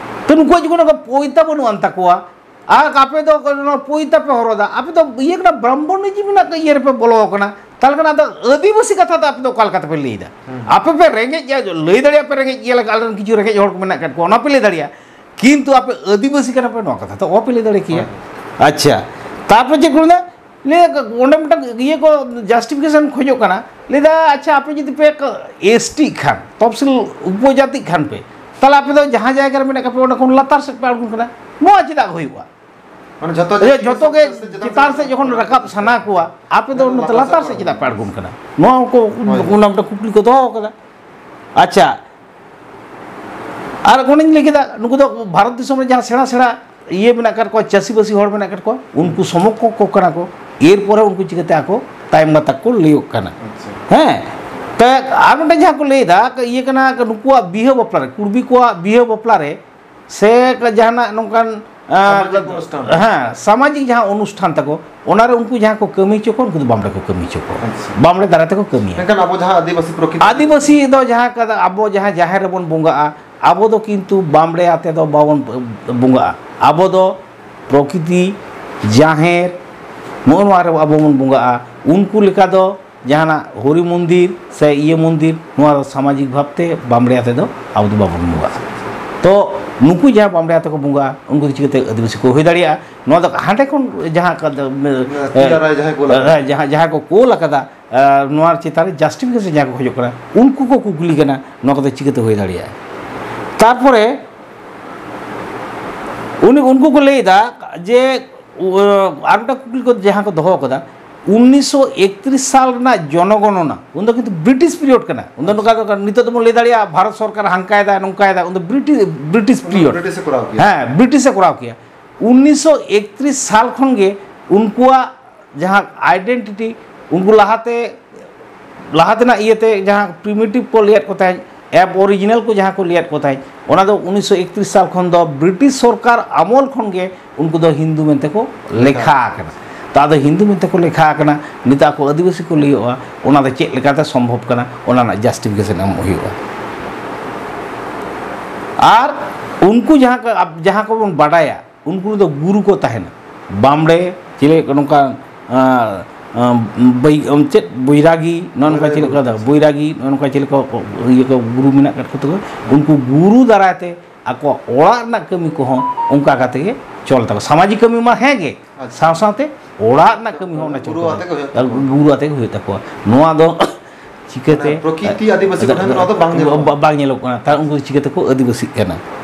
ᱛᱚ ᱱᱩᱠᱩᱣᱟᱜ ᱡᱚᱠᱷᱚᱱ ᱚᱱᱠᱟ ᱯᱚᱭᱛᱟ ᱵᱟᱹᱱᱩᱜ ᱟᱱ ᱛᱟᱠᱚᱣᱟ, ᱟᱨ ᱟᱯᱮ ᱫᱚ ᱱᱚᱣᱟ ᱯᱚᱭᱛᱟ ᱯᱮ ᱦᱚᱨᱚᱜᱟ, ᱟᱯᱮ ᱫᱚ ᱤᱭᱟᱹ ᱠᱟᱱᱟ, ᱵᱨᱟᱦᱢᱚᱱᱤᱡᱢ ᱨᱮᱱᱟᱜ ᱤᱭᱟᱹ ᱨᱮᱯᱮ ᱵᱚᱞᱚ ᱟᱠᱟᱱᱟ᱾ ᱛᱟᱦᱚᱞᱮ ᱠᱷᱟᱱ ᱟᱫᱚ ᱟᱹᱫᱤᱵᱟᱹᱥᱤ ᱠᱟᱛᱷᱟ ᱫᱚ ᱟᱯᱮ ᱫᱚ ᱚᱠᱟ ᱞᱮᱠᱟ ᱛᱮᱯᱮ ᱞᱟᱹᱭᱫᱟ? ᱦᱩᱸ᱾ ᱟᱯᱮ ᱯᱮ ᱨᱮᱸᱜᱮᱡ ᱜᱮᱭᱟ, ᱞᱟᱹᱭ ᱫᱟᱲᱮᱭᱟᱜᱼᱟ ᱯᱮ ᱨᱮᱸᱜᱮᱡ ᱜᱮᱭᱟ, ᱟᱞᱮ ᱨᱮᱱ ᱠᱤᱪᱷᱩ ᱨᱮᱸᱜᱮᱡ ᱦᱚᱲ ᱠᱚ ᱢᱮᱱᱟᱜ ᱟᱠᱟᱫ ᱠᱚᱣᱟ, ᱚᱱᱟ ᱯᱮ ᱞᱟᱹᱭ ᱫᱟᱲᱮᱭᱟᱜᱼᱟ᱾ ᱠᱤᱱᱛᱩ ᱟᱯᱮ ᱟᱹᱫᱤᱵᱟᱹᱥᱤ ᱠᱟᱱᱟ ᱯᱮ, ᱱᱚᱣᱟ ᱠᱟᱛᱷᱟ ᱫᱚ ᱚᱦᱚ ᱯᱮ ᱞᱟᱹᱭ ᱫᱟᱲᱮ ᱠᱮᱭᱟ᱾ ᱦᱳᱭ᱾ ᱟᱪᱪᱷᱟ, ᱛᱟᱨᱯᱚᱨ ᱪᱮᱫ ᱠᱚ ᱢᱮᱱᱟ? ᱞᱟᱹᱭ ᱚᱸᱰᱮ ᱢᱤᱫᱴᱟᱝ ᱤᱭᱟᱹ ᱠᱚ, justification ᱠᱷᱚᱡᱚᱜ ᱠᱟᱱᱟ᱾ ᱞᱟᱹᱭᱫᱟ, "ᱟᱪᱪᱷᱟ, ᱟᱯᱮ ᱡᱩᱫᱤ ᱯᱮ ᱮᱥ ᱴᱤᱜ ᱠᱷᱟᱱ, ᱛᱚᱯᱥᱤᱞ ᱩᱯᱚᱡᱟᱛᱤᱜ ᱠᱷᱟᱱ ᱯᱮ, ᱛᱟᱦᱞᱮ ᱟᱯᱮ ᱫᱚ ᱡᱟᱦᱟᱸ ᱡᱟᱭᱜᱟ ᱨᱮ ᱢᱮᱱᱟᱜ ᱠᱟᱜ ᱯᱮ, ᱚᱸᱰᱮ ᱠᱷᱚᱱ ᱞᱟᱛᱟᱨ ᱥᱮᱫ ᱯᱮ ᱟᱬᱜᱚᱱ ᱠᱟᱱᱟ᱾ ᱱᱚᱣᱟ ᱪᱮᱫᱟᱜ ᱦᱩᱭᱩᱜᱼᱟ?" ᱢᱟᱱᱮ ᱡᱷᱚᱛᱚ ᱟᱪᱪᱷᱟ, ᱡᱟᱹᱛᱤ ᱡᱷᱚᱛᱚ ᱜᱮ ᱥᱮᱫ ᱪᱮᱛᱟᱱ ᱪᱮᱛᱟᱱ ᱥᱮᱫ ᱥᱮᱫ ᱡᱚᱠᱷᱚᱱ ᱨᱟᱠᱟᱵ ᱥᱟᱱᱟ ᱠᱚᱣᱟ, ᱟᱯᱮ ᱫᱚ ᱟᱫᱚ ᱱᱚᱛᱮ ᱞᱟᱛᱟᱨ ᱞᱟᱛᱟᱨ ᱥᱮᱫ ᱥᱮᱫ ᱪᱮᱫᱟᱜ ᱯᱮ ᱟᱬᱜᱚᱱ ᱠᱟᱱᱟ? ᱱᱚᱣᱟ ᱠᱚ, ᱦᱳᱭ, ᱦᱳᱭ᱾ ᱚᱱᱟ ᱢᱤᱫᱴᱟᱝ ᱠᱩᱠᱞᱤ ᱠᱚ ᱫᱚᱦᱚ ᱠᱟᱫᱟ᱾ ᱟᱪᱪᱷᱟ, ᱟᱨ ᱚᱱᱮᱧ ᱞᱟᱹᱭ ᱠᱮᱫᱟ, ᱱᱩᱠᱩ ᱫᱚ ᱵᱷᱟᱨᱚᱛ ᱫᱤᱥᱚᱢ ᱨᱮ ᱡᱟᱦᱟᱸ ᱥᱮᱬᱟ ᱥᱮᱬᱟ ᱤᱭᱟᱹ ᱢᱮᱱᱟᱜ ᱟᱠᱟᱫ ᱠᱚᱣᱟ, ᱪᱟᱹᱥᱤᱵᱟᱹᱥᱤ ᱦᱚᱲ ᱢᱮᱱᱟᱜ ᱟᱠᱟᱫ ᱠᱚᱣᱟ, ᱩᱱᱠᱩ ᱥᱚᱢᱚᱠᱠᱷᱚ ᱠᱚ ᱠᱟᱱᱟ ᱠᱚ᱾ ᱮᱨᱯᱚᱨᱮ ᱩᱱᱠᱩ ᱪᱤᱠᱟᱹᱛᱮ ᱟᱠᱚ ᱛᱟᱭᱚᱢ ᱜᱟᱛᱟᱠ ᱠᱚ ᱞᱟᱹᱭᱚᱜ ᱠᱟᱱᱟ? ᱟᱪᱪᱷᱟ᱾ ᱦᱮᱸ, ᱛᱚ ᱟᱨ ᱢᱤᱫᱴᱮᱱ ᱡᱟᱦᱟᱸ ᱠᱚ ᱞᱟᱹᱭᱫᱟ, ᱤᱭᱟᱹ ᱠᱟᱱᱟ, ᱱᱩᱠᱩᱣᱟᱜ ᱵᱤᱦᱟᱹ ᱵᱟᱯᱞᱟ ᱨᱮ, ᱠᱩᱲᱵᱤ ᱠᱚᱣᱟᱜ ᱵᱤᱦᱟᱹ ᱵᱟᱯᱞᱟ ᱨᱮ ᱥᱮ ᱡᱟᱦᱟᱱᱟᱜ ᱱᱚᱝᱠᱟᱱ ᱟᱨ ᱥᱟᱢᱟᱡᱤᱠ ᱚᱱᱩᱥᱴᱷᱟᱱ ᱨᱮ᱾ ᱦᱮᱸ, ᱥᱟᱢᱟᱡᱤᱠ ᱡᱟᱦᱟᱸ ᱚᱱᱩᱥᱴᱷᱟᱱ ᱛᱟᱠᱚ, ᱚᱱᱟᱨᱮ ᱩᱱᱠᱩ ᱡᱟᱦᱟᱸ ᱠᱚ ᱠᱟᱹᱢᱤ ᱦᱚᱪᱚ ᱠᱚᱣᱟ, ᱩᱱᱠᱩ ᱫᱚ ᱵᱟᱢᱲᱮ ᱠᱚ ᱠᱟᱹᱢᱤ ᱦᱚᱪᱚ ᱠᱚᱣᱟ᱾ ᱟᱪᱪᱷᱟ᱾ ᱵᱟᱢᱲᱮ ᱫᱟᱨᱟᱭ ᱛᱮᱠᱚ ᱠᱟᱹᱢᱤᱭᱟ᱾ ᱢᱮᱱᱠᱷᱟᱱ ᱟᱵᱚ ᱡᱟᱦᱟᱸ ᱟᱹᱫᱤᱵᱟᱹᱥᱤ ᱯᱨᱚᱠᱤᱛᱤ ᱟᱹᱫᱤᱵᱟᱹᱥᱤ ᱫᱚ ᱡᱟᱦᱟᱸ ᱠᱟᱫᱟ, ᱟᱵᱚ ᱡᱟᱦᱟᱸ ᱡᱟᱦᱮᱨ ᱨᱮᱵᱚᱱ ᱵᱚᱸᱜᱟᱜᱼᱟ, ᱟᱵᱚ ᱫᱚ ᱠᱤᱱᱛᱩ ᱵᱟᱢᱲᱮ ᱟᱛᱮ ᱫᱚ ᱵᱟᱵᱚᱱ ᱵᱚᱸᱜᱟᱜᱼᱟ᱾ ᱟᱵᱚ ᱫᱚ ᱯᱨᱚᱠᱤᱛᱤ, ᱡᱟᱦᱮᱨ, ᱱᱚᱜᱼᱚ ᱱᱚᱣᱟ ᱨᱮ ᱟᱵᱚ ᱵᱚᱱ ᱵᱚᱸᱜᱟᱜᱼᱟ᱾ ᱩᱱᱠᱩ ᱞᱮᱠᱟ ᱫᱚ ᱡᱟᱦᱟᱱᱟᱜ ᱦᱚᱨᱤ ᱢᱚᱱᱫᱤᱨ ᱥᱮ ᱤᱭᱟᱹ ᱢᱚᱱᱫᱤᱨ, ᱱᱚᱣᱟ ᱫᱚ ᱥᱟᱢᱟᱡᱤᱠ ᱵᱷᱟᱵᱽᱛᱮ ᱵᱟᱢᱲᱮ ᱟᱛᱮ ᱫᱚ ᱟᱵᱚ ᱫᱚ ᱵᱟᱵᱚᱱ ᱵᱚᱸᱜᱟᱜᱼᱟ᱾ ᱛᱚ ᱱᱩᱠᱩ ᱡᱟᱦᱟᱸ ᱵᱟᱢᱲᱮ ᱟᱛᱮ ᱠᱚ ᱵᱚᱸᱜᱟᱜᱼᱟ, ᱩᱱᱠᱩ ᱫᱚ ᱪᱤᱠᱟᱹᱛᱮ ᱟᱹᱫᱤᱵᱟᱹᱥᱤ ᱠᱚ ᱦᱩᱭ ᱫᱟᱲᱮᱭᱟᱜᱼᱟ? ᱱᱚᱣᱟ ᱫᱚ ᱦᱟᱸᱰᱮ ᱠᱷᱚᱱ ᱡᱟᱦᱟᱸ ᱠᱟ-, ᱛᱤ ᱟᱨᱟᱭ ᱡᱟᱦᱟᱸᱭ ᱠᱚ ᱞᱟᱜᱟ᱾ ᱦᱮᱸ, ᱡᱟᱦᱟᱸ, ᱡᱟᱦᱟᱸ ᱠᱚ ᱠᱳᱞ ᱟᱠᱟᱫᱟ, ᱟᱨ ᱱᱚᱣᱟ ᱪᱮᱛᱟᱱ ᱨᱮ ᱡᱟᱥᱴᱤᱯᱷᱤᱠᱮᱥᱚᱱ ᱡᱟᱦᱟᱸ ᱠᱚ ᱠᱷᱚᱡᱚᱜ ᱠᱟᱱᱟ, ᱩᱱᱠᱩ ᱠᱚ ᱠᱩᱠᱞᱤ ᱠᱟᱱᱟ, ᱱᱚᱣᱟ ᱠᱚᱫᱚ ᱪᱤᱠᱟᱹᱛᱮ ᱦᱩᱭ ᱫᱟᱲᱮᱭᱟᱜᱼᱟ? ᱛᱟᱨᱯᱚᱨᱮ ᱩᱱᱤ, ᱩᱱᱠᱩ ᱠᱚ ᱞᱟᱹᱭ ᱮᱫᱟ ᱡᱮ, ᱩ-, ᱟᱨ ᱢᱤᱫᱴᱟᱝ ᱠᱩᱠᱞᱤ ᱠᱚ ᱡᱟᱦᱟᱸ ᱠᱚ ᱫᱚᱦᱚ ᱠᱟᱫᱟ, ᱩᱱᱤᱥᱥᱚ ᱮᱠᱛᱨᱤᱥ ᱥᱟᱞ ᱨᱮᱱᱟᱜ ᱡᱚᱱᱚᱜᱚᱱᱚᱱᱟ, ᱩᱱᱫᱚ ᱠᱤᱱᱛᱩ ᱵᱨᱤᱴᱤᱥ ᱯᱤᱨᱤᱭᱚᱰ ᱠᱟᱱᱟ᱾ ᱩᱱᱫᱚ ᱱᱚᱝᱠᱟ ᱫᱚ, ᱱᱤᱛᱚᱜ ᱫᱚᱵᱚᱱ ᱞᱟᱹᱭ ᱫᱟᱲᱮᱭᱟᱜᱼᱟ ᱵᱷᱟᱨᱚᱛ ᱥᱚᱨᱠᱟᱨ ᱦᱟᱱᱠᱟᱭᱮᱫᱟ, ᱱᱚᱝᱠᱟᱭᱮᱫᱟ, ᱩᱱᱫᱚ ᱵᱨᱤᱴᱤᱥ, ᱵᱨᱤᱴᱤᱥ ᱯᱤᱨᱤᱭᱚᱰ᱾ ᱵᱨᱤᱴᱤᱥᱮ ᱠᱚᱨᱟᱣ ᱠᱮᱭᱟ᱾ ᱦᱮᱸ, ᱵᱨᱤᱴᱤᱥᱮ ᱠᱚᱨᱟᱣ ᱠᱮᱭᱟ᱾ ᱩᱱᱤᱥᱥᱚ ᱮᱠᱛᱨᱤᱥ ᱥᱟᱞ ᱠᱷᱚᱱ ᱜᱮ ᱩᱱᱠᱩᱣᱟᱜ ᱡᱟᱦᱟᱸ ᱟᱭᱰᱮᱱᱴᱤᱴᱤ, ᱩᱱᱠᱩ ᱞᱟᱦᱟᱛᱮ, ᱞᱟᱦᱟ ᱛᱮᱱᱟᱜ ᱤᱭᱟᱹᱛᱮ ᱡᱟᱦᱟᱸ ᱯᱨᱤᱢᱤᱴᱤᱵᱷ ᱠᱚ ᱞᱟᱹᱭᱟᱫ ᱠᱚ ᱛᱟᱦᱮᱸᱫ, ᱮᱵᱚᱨᱤᱡᱤᱱᱟᱞ ᱠᱚ ᱡᱟᱦᱟᱸ ᱠᱚ ᱞᱟᱹᱭᱟᱫ ᱠᱚ ᱛᱟᱦᱮᱸᱫ, ᱚᱱᱟ ᱫᱚ ᱩᱱᱤᱥᱥᱚ ᱮᱠᱛᱨᱤᱥ ᱥᱟᱞ ᱠᱷᱚᱱ ᱫᱚ ᱵᱨᱤᱴᱤᱥ ᱥᱚᱨᱠᱟᱨ ᱟᱢᱚᱞ ᱠᱷᱚᱱ ᱜᱮ ᱩᱱᱠᱩ ᱫᱚ ᱦᱤᱱᱫᱩ ᱢᱮᱱᱛᱮ ᱠᱚ ᱞᱮᱠᱷᱟ ᱟᱠᱟᱱᱟ᱾ ᱛᱚ, ᱟᱫᱚ ᱦᱤᱱᱫᱩ ᱢᱮᱱᱛᱮ ᱠᱚ ᱞᱮᱠᱷᱟ ᱟᱠᱟᱱᱟ, ᱱᱤᱛᱚᱜ ᱟᱠᱚ ᱟᱹᱫᱤᱵᱟᱹᱥᱤ ᱠᱚ ᱞᱟᱹᱭᱚᱜᱼᱟ, ᱚᱱᱟ ᱫᱚ ᱪᱮᱫ ᱞᱮᱠᱟᱛᱮ ᱥᱚᱢᱵᱷᱚᱵ ᱠᱟᱱᱟ, ᱚᱱᱟ ᱨᱮᱱᱟᱜ ᱡᱟᱥᱴᱤᱯᱷᱤᱠᱮᱥᱚᱱ ᱮᱢᱚᱜ ᱦᱩᱭᱩᱜᱼᱟ᱾ ᱟᱨ ᱩᱱᱠᱩ ᱡᱟᱦᱟᱸ ᱠᱚ, ᱡᱟᱦᱟᱸ ᱠᱚᱵᱚᱱ ᱵᱟᱰᱟᱭᱟ, ᱩᱱᱠᱩ ᱫᱚ ᱜᱩᱨᱩ ᱠᱚ ᱛᱟᱦᱮᱱᱟ᱾ ᱵᱟᱢᱲᱮ, ᱪᱤᱞᱤ ᱱᱚᱝᱠᱟ, ᱟᱸ, ᱟᱸ, ᱵᱟᱹᱭ-, ᱪᱮᱫ ᱵᱳᱭᱨᱟᱜᱤ, ᱱᱚᱜᱼᱚ ᱱᱚᱝᱠᱟ ᱪᱮᱫ ᱞᱮᱠᱟ ᱫᱚ, ᱵᱳᱭᱨᱟᱜᱤ, ᱱᱚᱜᱼᱚ ᱱᱚᱝᱠᱟ ᱪᱮᱫ ᱞᱮᱠᱟ ᱤᱭᱟᱹ ᱠᱚ ᱜᱩᱨᱩ ᱢᱮᱱᱟᱜ ᱟᱠᱟᱫ ᱠᱚ ᱛᱟᱠᱚ, ᱩᱱᱠᱩ ᱜᱩᱨᱩ ᱫᱟᱨᱟᱭ ᱛᱮ ᱟᱠᱚᱣᱟᱜ ᱚᱲᱟᱜ ᱨᱮᱱᱟᱜ ᱠᱟᱹᱢᱤ ᱠᱚᱦᱚᱸ ᱚᱱᱠᱟ ᱠᱟᱛᱮ ᱜᱮ ᱪᱚᱞ ᱛᱟᱠᱚ᱾ ᱥᱟᱢᱟᱡᱤᱠ ᱠᱟᱹᱢᱤ ᱢᱟ ᱦᱮᱸ ᱜᱮ, ᱟᱪᱪᱷᱟ᱾ ᱥᱟᱶ ᱥᱟᱶᱛᱮ ᱚᱲᱟᱜ ᱨᱮᱱᱟᱜ ᱠᱟᱹᱢᱤ ᱦᱚᱸ ᱚᱱᱟ ᱪᱚᱞ ᱜᱩᱨᱩ ᱛᱟᱠᱚ᱾ ᱟᱛᱮ ᱜᱮ ᱦᱩᱭᱩᱜ ᱛᱟᱠᱚᱣᱟ᱾ ᱜᱩᱨᱩ ᱟᱛᱮ ᱜᱮ ᱦᱩᱭᱩᱜ ᱛᱟᱠᱚᱣᱟ᱾ ᱱᱚᱣᱟ ᱫᱚ ᱪᱤᱠᱟᱹᱛᱮ? ᱢᱟᱱᱮ ᱯᱨᱚᱠᱤᱛᱤ ᱟᱹᱫᱤᱵᱟᱹᱥᱤ ᱠᱚᱴᱷᱮᱱ ᱱᱚᱣᱟ ᱫᱚ ᱵᱟᱝ ᱧᱮᱞᱚᱜ ᱠᱟᱱᱟ᱾ ᱵᱟ-, ᱵᱟᱝ ᱧᱮᱞᱚᱜ ᱠᱟᱱᱟ, ᱛᱟᱦᱞᱮ ᱩᱱᱠᱩ ᱫᱚ ᱪᱤᱠᱟᱹ ᱛᱮᱠᱚ ᱟᱹᱫᱤᱵᱟᱹᱥᱤᱜ ᱠᱟᱱᱟ?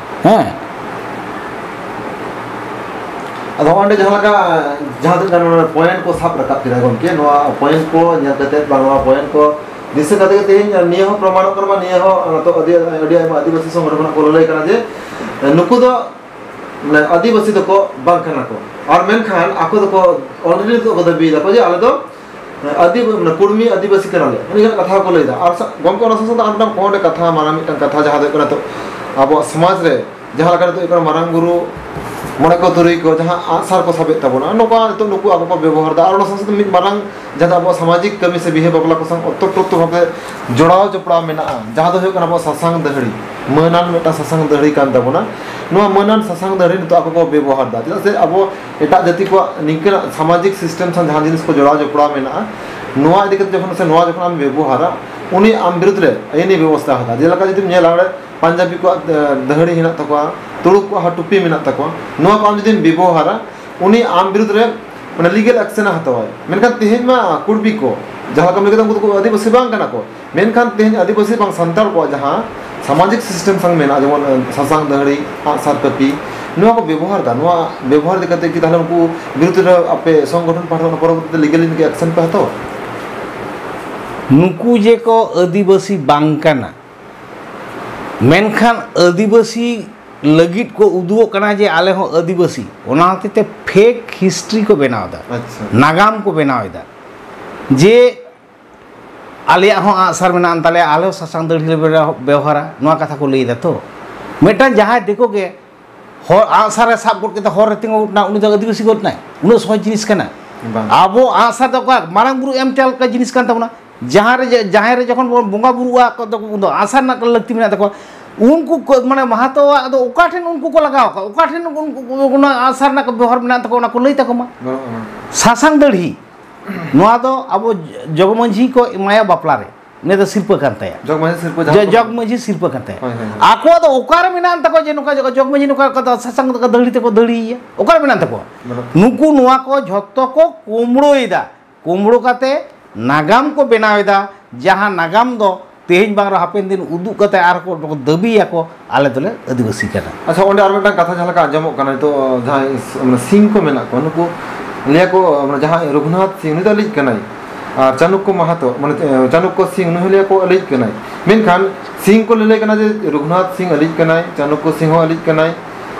ᱦᱮᱸ᱾ ᱟᱫᱚ ᱦᱚᱸᱜᱼᱚᱭ ᱱᱚᱰᱮ ᱡᱟᱦᱟᱸ ᱞᱮᱠᱟ, ᱡᱟᱦᱟᱸ ᱛᱤᱱᱟᱹᱜ ᱜᱟᱱ ᱱᱚᱰᱮ ᱯᱚᱭᱮᱱᱴ ᱠᱚ ᱥᱟᱵ ᱨᱟᱠᱟᱵ ᱠᱮᱫᱟ ᱜᱚᱢᱠᱮ, ᱱᱚᱣᱟ ᱯᱚᱭᱮᱱᱴ ᱠᱚ ᱧᱮᱞ ᱠᱟᱛᱮ ᱵᱟ ᱱᱚᱣᱟ ᱯᱚᱭᱮᱱᱴ ᱠᱚ ᱫᱤᱥᱟᱹ ᱠᱟᱛᱮ ᱜᱮ ᱛᱮᱦᱮᱧ ᱱᱤᱭᱟᱹ ᱦᱚᱸ ᱯᱨᱚᱢᱟᱱᱚᱜ ᱠᱟᱱᱟ, ᱱᱤᱭᱟᱹ ᱦᱚᱸ ᱱᱤᱛᱚᱜ ᱟᱹᱰᱤ, ᱟᱹᱰᱤ ᱟᱭᱢᱟ ᱟᱹᱫᱤᱵᱟᱹᱥᱤ ᱥᱚᱝᱜᱚᱴᱷᱚᱱ ᱠᱷᱚᱱᱟᱜ ᱠᱚ ᱞᱟᱹᱞᱟᱹᱭ ᱠᱟᱱᱟ ᱡᱮ ᱱᱩᱠᱩ ᱫᱚ ᱢᱟᱱᱮ ᱟᱹᱫᱤᱵᱟᱹᱥᱤ ᱫᱚᱠᱚ ᱵᱟᱝ ᱠᱟᱱᱟ ᱠᱚ᱾ ᱟᱨ ᱢᱮᱱᱠᱷᱟᱱ ᱟᱠᱚ ᱫᱚᱠᱚ already ᱱᱤᱛᱚᱜ ᱠᱚ ᱫᱟᱹᱵᱤᱭᱮᱫᱟ ᱠᱚ ᱡᱮ ᱟᱞᱮ ᱫᱚ ᱟᱹᱫᱤ-, ᱢᱟᱱᱮ ᱠᱩᱲᱢᱤ ᱟᱹᱫᱤᱵᱟᱹᱥᱤ ᱠᱟᱱᱟᱞᱮ, ᱱᱤᱭᱟᱹ ᱠᱟᱛᱷᱟ ᱦᱚᱸᱠᱚ ᱞᱟᱹᱭᱫᱟ᱾ ᱟᱨ ᱥᱟ-, ᱜᱚᱢᱠᱮ, ᱚᱱᱟ ᱥᱟᱶ ᱥᱟᱶᱛᱮ ᱟᱨ ᱢᱤᱫᱴᱟᱝ ᱯᱚᱭᱮᱱᱴ ᱠᱟᱛᱷᱟ, ᱢᱟᱨᱟᱝ ᱢᱤᱫᱴᱟᱝ ᱠᱟᱛᱷᱟ, ᱡᱟᱦᱟᱸ ᱫᱚ ᱦᱩᱭᱩᱜ ᱠᱟᱱᱟ ᱱᱤᱛᱚᱜ ᱟᱵᱚᱣᱟᱜ ᱥᱚᱢᱟᱡᱽ ᱨᱮ ᱡᱟᱦᱟᱸ ᱞᱮᱠᱟ ᱱᱤᱛᱚᱜ ᱦᱩᱭᱩᱜ ᱠᱟᱱᱟ ᱢᱟᱨᱟᱝ ᱵᱩᱨᱩ ᱢᱚᱬᱮ ᱠᱚ ᱛᱩᱨᱩᱭ ᱠᱚ ᱡᱟᱦᱟᱸ ᱟᱜᱼᱥᱟᱨ ᱠᱚ ᱥᱟᱵᱮᱫ ᱛᱟᱵᱚᱱᱟ, ᱱᱚᱝᱠᱟ ᱱᱤᱛᱚᱜ ᱱᱩᱠᱩ ᱟᱠᱚ ᱠᱚ ᱵᱮᱵᱚᱦᱟᱨ ᱮᱫᱟ᱾ ᱟᱨ ᱚᱱᱟ ᱥᱟᱶ ᱥᱟᱶᱛᱮ ᱢᱤᱫ ᱢᱟᱨᱟᱝ ᱡᱟᱦᱟᱸ ᱫᱚ ᱟᱵᱚᱣᱟᱜ ᱥᱟᱢᱟᱡᱤᱠ ᱠᱟᱹᱢᱤ ᱥᱮ ᱵᱤᱦᱟᱹ ᱵᱟᱯᱞᱟ ᱠᱚ ᱥᱟᱶ ᱚᱛᱚᱯᱨᱚᱛᱚ ᱵᱷᱟᱵᱮ ᱡᱚᱲᱟᱣ ᱡᱚᱯᱲᱟᱣ ᱢᱮᱱᱟᱜᱼᱟ, ᱡᱟᱦᱟᱸ ᱫᱚ ᱦᱩᱭᱩᱜ ᱠᱟᱱᱟ ᱟᱵᱚᱣᱟᱜ ᱥᱟᱥᱟᱝ ᱫᱟᱹᱦᱲᱤ, ᱢᱟᱹᱱᱟᱱ ᱢᱤᱫᱴᱟᱝ ᱥᱟᱥᱟᱝ ᱫᱟᱹᱦᱲᱤ ᱠᱟᱱ ᱛᱟᱵᱚᱱᱟ᱾ ᱱᱚᱣᱟ ᱢᱟᱹᱱᱟᱱ ᱥᱟᱥᱟᱝ ᱫᱟᱹᱦᱲᱤ ᱱᱤᱛᱚᱜ ᱟᱠᱚ ᱠᱚ ᱵᱮᱵᱚᱦᱟᱨ ᱮᱫᱟ᱾ ᱪᱮᱫᱟᱜ ᱥᱮ ᱟᱵᱚ ᱮᱴᱟᱜ ᱡᱟᱹᱛᱤ ᱠᱚᱣᱟᱜ ᱱᱤᱝᱠᱟᱹᱱᱟᱜ ᱥᱟᱢᱟᱡᱤᱠ ᱥᱤᱥᱴᱮᱢ ᱥᱟᱶ ᱡᱟᱦᱟᱸ ᱡᱤᱱᱤᱥ ᱠᱚ ᱡᱚᱲᱟᱣ ᱡᱚᱯᱲᱟᱣ ᱢᱮᱱᱟᱜᱼᱟ, ᱱᱚᱣᱟ ᱤᱫᱤ ᱠᱟᱛᱮ ᱡᱚᱠᱷᱚᱱ ᱥᱮ ᱱᱚᱣᱟ ᱡᱚᱠᱷᱚᱱ ᱟᱢ ᱵᱮᱵᱚᱦᱟᱨᱟ, ᱩᱱᱤ ᱟᱢ ᱵᱤᱨᱩᱫᱽ ᱨᱮ ᱟᱹᱭᱤᱱᱤ ᱵᱮᱵᱚᱥᱛᱷᱟ ᱦᱟᱛᱟᱣᱟ᱾ ᱡᱮᱞᱮᱠᱟ ᱡᱩᱫᱤᱢ ᱧᱮᱞᱟ, ᱚᱸᱰᱮ ᱯᱟᱧᱡᱟᱵᱤ ᱠᱚᱣᱟᱜ, ᱮ, ᱫᱟᱹᱦᱲᱤ ᱦᱮᱱᱟᱜ ᱛᱟᱠᱚᱣᱟ, ᱛᱩᱲᱩᱠ ᱠᱚᱣᱟᱜ ᱦᱚᱸ ᱴᱩᱯᱤ ᱢᱮᱱᱟᱜ ᱛᱟᱠᱚᱣᱟ, ᱱᱚᱣᱟ ᱠᱚ ᱟᱢ ᱡᱩᱫᱤᱢ ᱵᱮᱵᱚᱦᱟᱨᱟ, ᱩᱱᱤ ᱟᱢ ᱵᱤᱨᱩᱫᱽ ᱨᱮ ᱢᱟᱱᱮ ᱞᱤᱜᱮᱞ ᱮᱠᱥᱮᱱ ᱮ ᱦᱟᱛᱟᱣᱟᱭ᱾ ᱢᱮᱱᱠᱷᱟᱱ ᱛᱮᱦᱮᱧ ᱢᱟ ᱠᱩᱲᱵᱤ ᱠᱚ, ᱡᱟᱦᱟᱸ ᱞᱮᱠᱟᱢ ᱞᱟᱹᱭ ᱠᱮᱫᱟ, ᱩᱱᱠᱩ ᱫᱚᱠᱚ ᱟᱹᱫᱤᱵᱟᱹᱥᱤ ᱵᱟᱝ ᱠᱟᱱᱟ ᱠᱚ, ᱢᱮᱱᱠᱷᱟᱱ ᱛᱮᱦᱮᱧ ᱟᱹᱫᱤᱵᱟᱹᱥᱤ ᱵᱟᱝ ᱥᱟᱱᱛᱟᱲ ᱠᱚᱣᱟᱜ ᱡᱟᱦᱟᱸ ᱥᱟᱢᱟᱡᱤᱠ ᱥᱤᱥᱴᱮᱢ ᱥᱟᱝ ᱢᱮᱱᱟᱜᱼᱟ, ᱡᱮᱢᱚᱱ, ᱮ, ᱥᱟᱥᱟᱝ ᱫᱟᱹᱦᱲᱤ, ᱟᱜᱼᱥᱟᱨ ᱠᱟᱹᱯᱤ, ᱱᱚᱣᱟ ᱠᱚ ᱵᱮᱵᱚᱦᱟᱨ ᱮᱫᱟ᱾ ᱱᱚᱣᱟ ᱵᱮᱵᱚᱦᱟᱨ ᱤᱫᱤ ᱠᱟᱛᱮ ᱠᱤ ᱛᱟᱦᱚᱞᱮ ᱩᱱᱠᱩ ᱵᱤᱨᱩᱫᱽ ᱨᱮ ᱟᱯᱮ ᱥᱚᱝᱜᱚᱴᱷᱚᱱ ᱯᱟᱦᱴᱟ ᱠᱷᱚᱱ ᱯᱚᱨᱚᱵᱚᱨᱛᱤ ᱞᱤᱜᱮᱞ ᱤᱱ ᱠᱤ ᱮᱠᱥᱮᱱ ᱯᱮ ᱦᱟᱛᱟᱣᱟ? ᱱᱩᱠᱩ ᱡᱮ ᱠᱚ ᱟᱹᱫᱤᱵᱟᱹᱥᱤ ᱵᱟᱝ ᱠᱟᱱᱟ, ᱢᱮᱱᱠᱷᱟᱱ ᱟᱹᱫᱤᱵᱟᱹᱥᱤ ᱞᱟᱹᱜᱤᱫ ᱠᱚ ᱩᱫᱩᱜᱚᱜ ᱠᱟᱱᱟ ᱡᱮ ᱟᱞᱮ ᱦᱚᱸ ᱟᱹᱫᱤᱵᱟᱹᱥᱤ, ᱚᱱᱟ ᱦᱚᱛᱮᱡ ᱛᱮ ᱯᱷᱮᱠ ᱦᱤᱥᱴᱨᱤ ᱠᱚ ᱵᱮᱱᱟᱣ ᱮᱫᱟ, ᱟᱪᱪᱷᱟ᱾ ᱱᱟᱜᱟᱢ ᱠᱚ ᱵᱮᱱᱟᱣ ᱮᱫᱟ ᱡᱮ ᱟᱞᱮᱭᱟᱜ ᱦᱚᱸ ᱟᱜᱼᱥᱟᱨ ᱢᱮᱱᱟᱜ ᱟᱱ ᱛᱟᱞᱮᱭᱟ, ᱟᱞᱮ ᱦᱚᱸ ᱥᱟᱥᱟᱝ ᱫᱟᱹᱲᱦᱤ ᱞᱮ ᱵᱮᱣ- ᱵᱮᱣᱦᱟᱨᱟ, ᱱᱚᱣᱟ ᱠᱟᱛᱷᱟ ᱠᱚ ᱞᱟᱹᱭ ᱮᱫᱟ᱾ ᱛᱚ ᱢᱤᱫᱴᱟᱝ ᱡᱟᱦᱟᱸᱭ ᱫᱤᱠᱩ ᱜᱮ ᱦᱚᱲ ᱟᱜᱼᱥᱟᱨ ᱮ ᱥᱟᱵ ᱜᱚᱫ ᱠᱮᱫᱟ, ᱦᱚᱨ ᱨᱮ ᱛᱤᱸᱜᱩ ᱜᱚᱫ ᱮᱱᱟ, ᱩᱱᱤ ᱫᱚ ᱟᱹᱫᱤᱵᱟᱹᱥᱤ ᱜᱚᱫ ᱮᱱᱟᱭ? ᱩᱱᱟᱹᱜ ᱥᱚᱦᱚᱡ ᱡᱤᱱᱤᱥ ᱠᱟᱱᱟ? ᱵᱟᱝ᱾ ᱟᱵᱚ ᱟᱜᱼᱥᱟᱨ ᱫᱚ ᱚᱠᱟ ᱢᱟᱨᱟᱝ ᱵᱩᱨᱩ ᱮᱢ ᱪᱟᱞ ᱞᱮᱠᱟ ᱡᱤᱱᱤᱥ ᱠᱟᱱ ᱛᱟᱵᱚᱱᱟ᱾ ᱡᱟᱦᱟᱸ ᱨᱮ ᱡᱮ- ᱡᱟᱦᱮᱨ ᱨᱮ ᱡᱚᱠᱷᱚᱱ ᱵᱚᱱ ᱵᱚᱸᱜᱟ ᱵᱩᱨᱩᱜᱼᱟ, ᱠᱚ ᱫᱚ ᱩᱱ ᱫᱚ ᱟᱜᱼᱥᱟᱨ ᱨᱮᱱᱟᱜ ᱞᱟᱹᱠᱛᱤ ᱢᱮᱱᱟᱜ ᱛᱟᱠᱚᱣᱟ᱾ ᱩᱱᱠᱩ ᱠᱚ, ᱢᱟᱱᱮ, ᱢᱟᱦᱟᱛᱚᱣᱟᱜ ᱫᱚ ᱚᱠᱟ ᱴᱷᱮᱱ ᱩᱱᱠᱩ ᱠᱚ ᱞᱟᱜᱟᱣ ᱟᱠᱟᱫ, ᱚᱠᱟ ᱴᱷᱮᱱ ᱩᱱᱠᱩ ᱚᱱᱟ ᱟᱜᱼᱥᱟᱨ ᱨᱮᱱᱟᱜ ᱠᱚ ᱵᱮᱣᱦᱟᱨ ᱢᱮᱱᱟᱜ ᱛᱟᱠᱚᱣᱟ, ᱚᱱᱟ ᱠᱚ ᱞᱟᱹᱭ ᱛᱟᱠᱚ ᱢᱟ᱾ ᱵᱟᱹᱱᱩᱜᱼᱟ᱾ ᱥᱟᱥᱟᱝ ᱫᱟᱹᱲᱦᱤ, ᱱᱚᱣᱟ ᱫᱚ ᱟᱵᱚ ᱡᱚᱜᱽ ᱢᱟᱹᱡᱷᱤ ᱠᱚ ᱮᱢᱟᱭᱟ ᱵᱟᱯᱞᱟ ᱨᱮ, ᱱᱤᱭᱟᱹ ᱫᱚ ᱥᱤᱨᱯᱟᱹ ᱠᱟᱱ ᱛᱟᱭᱟ᱾ ᱡᱚᱜᱽ ᱢᱟᱹᱡᱷᱤ ᱥᱤᱨᱯᱟᱹ ᱡᱚ- ᱡᱟᱦᱟᱸ ᱠᱚ- ᱡᱚᱜᱽ ᱢᱟᱹᱡᱷᱤ ᱥᱤᱨᱯᱟᱹ ᱠᱟᱱ ᱛᱟᱭᱟ᱾ ᱦᱳᱭ, ᱦᱳᱭ, ᱦᱳᱭ᱾ ᱟᱠᱚᱣᱟᱜ ᱫᱚ ᱚᱠᱟᱨᱮ ᱢᱮᱱᱟᱜ ᱛᱟᱠᱚᱣᱟ ᱡᱮ ᱱᱚᱝᱠᱟ ᱡᱚᱜᱽ ᱢᱟᱹᱡᱷᱤ ᱱᱚᱝᱠᱟ ᱠᱟᱛᱮ ᱥᱟᱥᱟᱝ ᱫᱟᱹᱲᱦᱤ ᱛᱮᱠᱚ ᱫᱟᱹᱲᱦᱤᱭᱮᱭᱟ? ᱚᱠᱟᱨᱮ ᱢᱮᱱᱟᱜ ᱛᱟᱠᱚᱣᱟ? ᱵᱟᱹᱱᱩᱜ᱾ ᱱᱩᱠᱩ ᱱᱚᱣᱟ ᱠᱚ ᱡᱷᱚᱛᱚ ᱠᱚ ᱠᱩᱢᱲᱩᱭᱮᱫᱟ᱾ ᱠᱩᱢᱲᱩ ᱠᱟᱛᱮ ᱱᱟᱜᱟᱢ ᱠᱚ ᱵᱮᱱᱟᱣ ᱮᱫᱟ, ᱡᱟᱦᱟᱸ ᱱᱟᱜᱟᱢ ᱫᱚ ᱛᱮᱦᱮᱧ ᱵᱟᱝ ᱨᱮᱦᱚᱸ ᱦᱟᱯᱮᱱ ᱫᱤᱱ ᱩᱫᱩᱜ ᱠᱟᱛᱮ ᱟᱨ ᱠᱚ ᱫᱟᱹᱵᱤᱭᱟᱠᱚ, ᱟᱞᱮ ᱫᱚᱞᱮ ᱟᱹᱫᱤᱵᱟᱹᱥᱤ ᱠᱟᱱᱟ᱾ ᱟᱪᱪᱷᱟ, ᱚᱸᱰᱮ ᱟᱨ ᱢᱤᱫᱴᱟᱝ ᱠᱟᱛᱷᱟ ᱡᱟᱦᱟᱸ ᱞᱮᱠᱟ ᱟᱸᱡᱚᱢᱚᱜ ᱠᱟᱱᱟ ᱱᱤᱛᱚᱜ, ᱡᱟᱦᱟᱸᱭ ᱥᱤ- ᱢᱟᱱᱮ ᱥᱤᱝ ᱠᱚ ᱢᱮᱱᱟᱜ ᱠᱚᱣᱟ, ᱱᱩᱠᱩ ᱞᱟᱹᱭᱟ ᱠᱚ, ᱢᱟᱱᱮ ᱡᱟᱦᱟᱸᱭ ᱨᱚᱜᱷᱩᱱᱟᱛᱷ ᱥᱤᱝ, ᱩᱱᱤ ᱫᱚ ᱟᱹᱞᱤᱡ ᱠᱟᱱᱟᱭ, ᱟᱨ ᱪᱟᱱᱩᱠᱠᱚ ᱢᱟᱦᱟᱛᱚ, ᱢᱟᱱᱮ, ᱮ, ᱪᱟᱱᱩᱠᱠᱚ ᱥᱤᱝ, ᱩᱱᱤ ᱦᱚᱸ ᱞᱟᱹᱭᱟ ᱠᱚ ᱟᱹᱞᱤᱡ ᱠᱟᱱᱟᱭ᱾ ᱢᱮᱱᱠᱷᱟᱱ ᱥᱤᱝ ᱠᱚ ᱞᱟᱹᱞᱟᱹᱭ ᱠᱟᱱᱟ ᱡᱮ ᱨᱚᱜᱷᱩᱱᱟᱛᱷ ᱥᱤᱝ ᱟᱹᱞᱤᱡ ᱠᱟᱱᱟᱭ, ᱪᱟᱱᱩᱠᱠᱚ ᱥᱤᱝ ᱦᱚᱸ ᱟᱹᱞᱤᱡ ᱠᱟᱱᱟᱭ᱾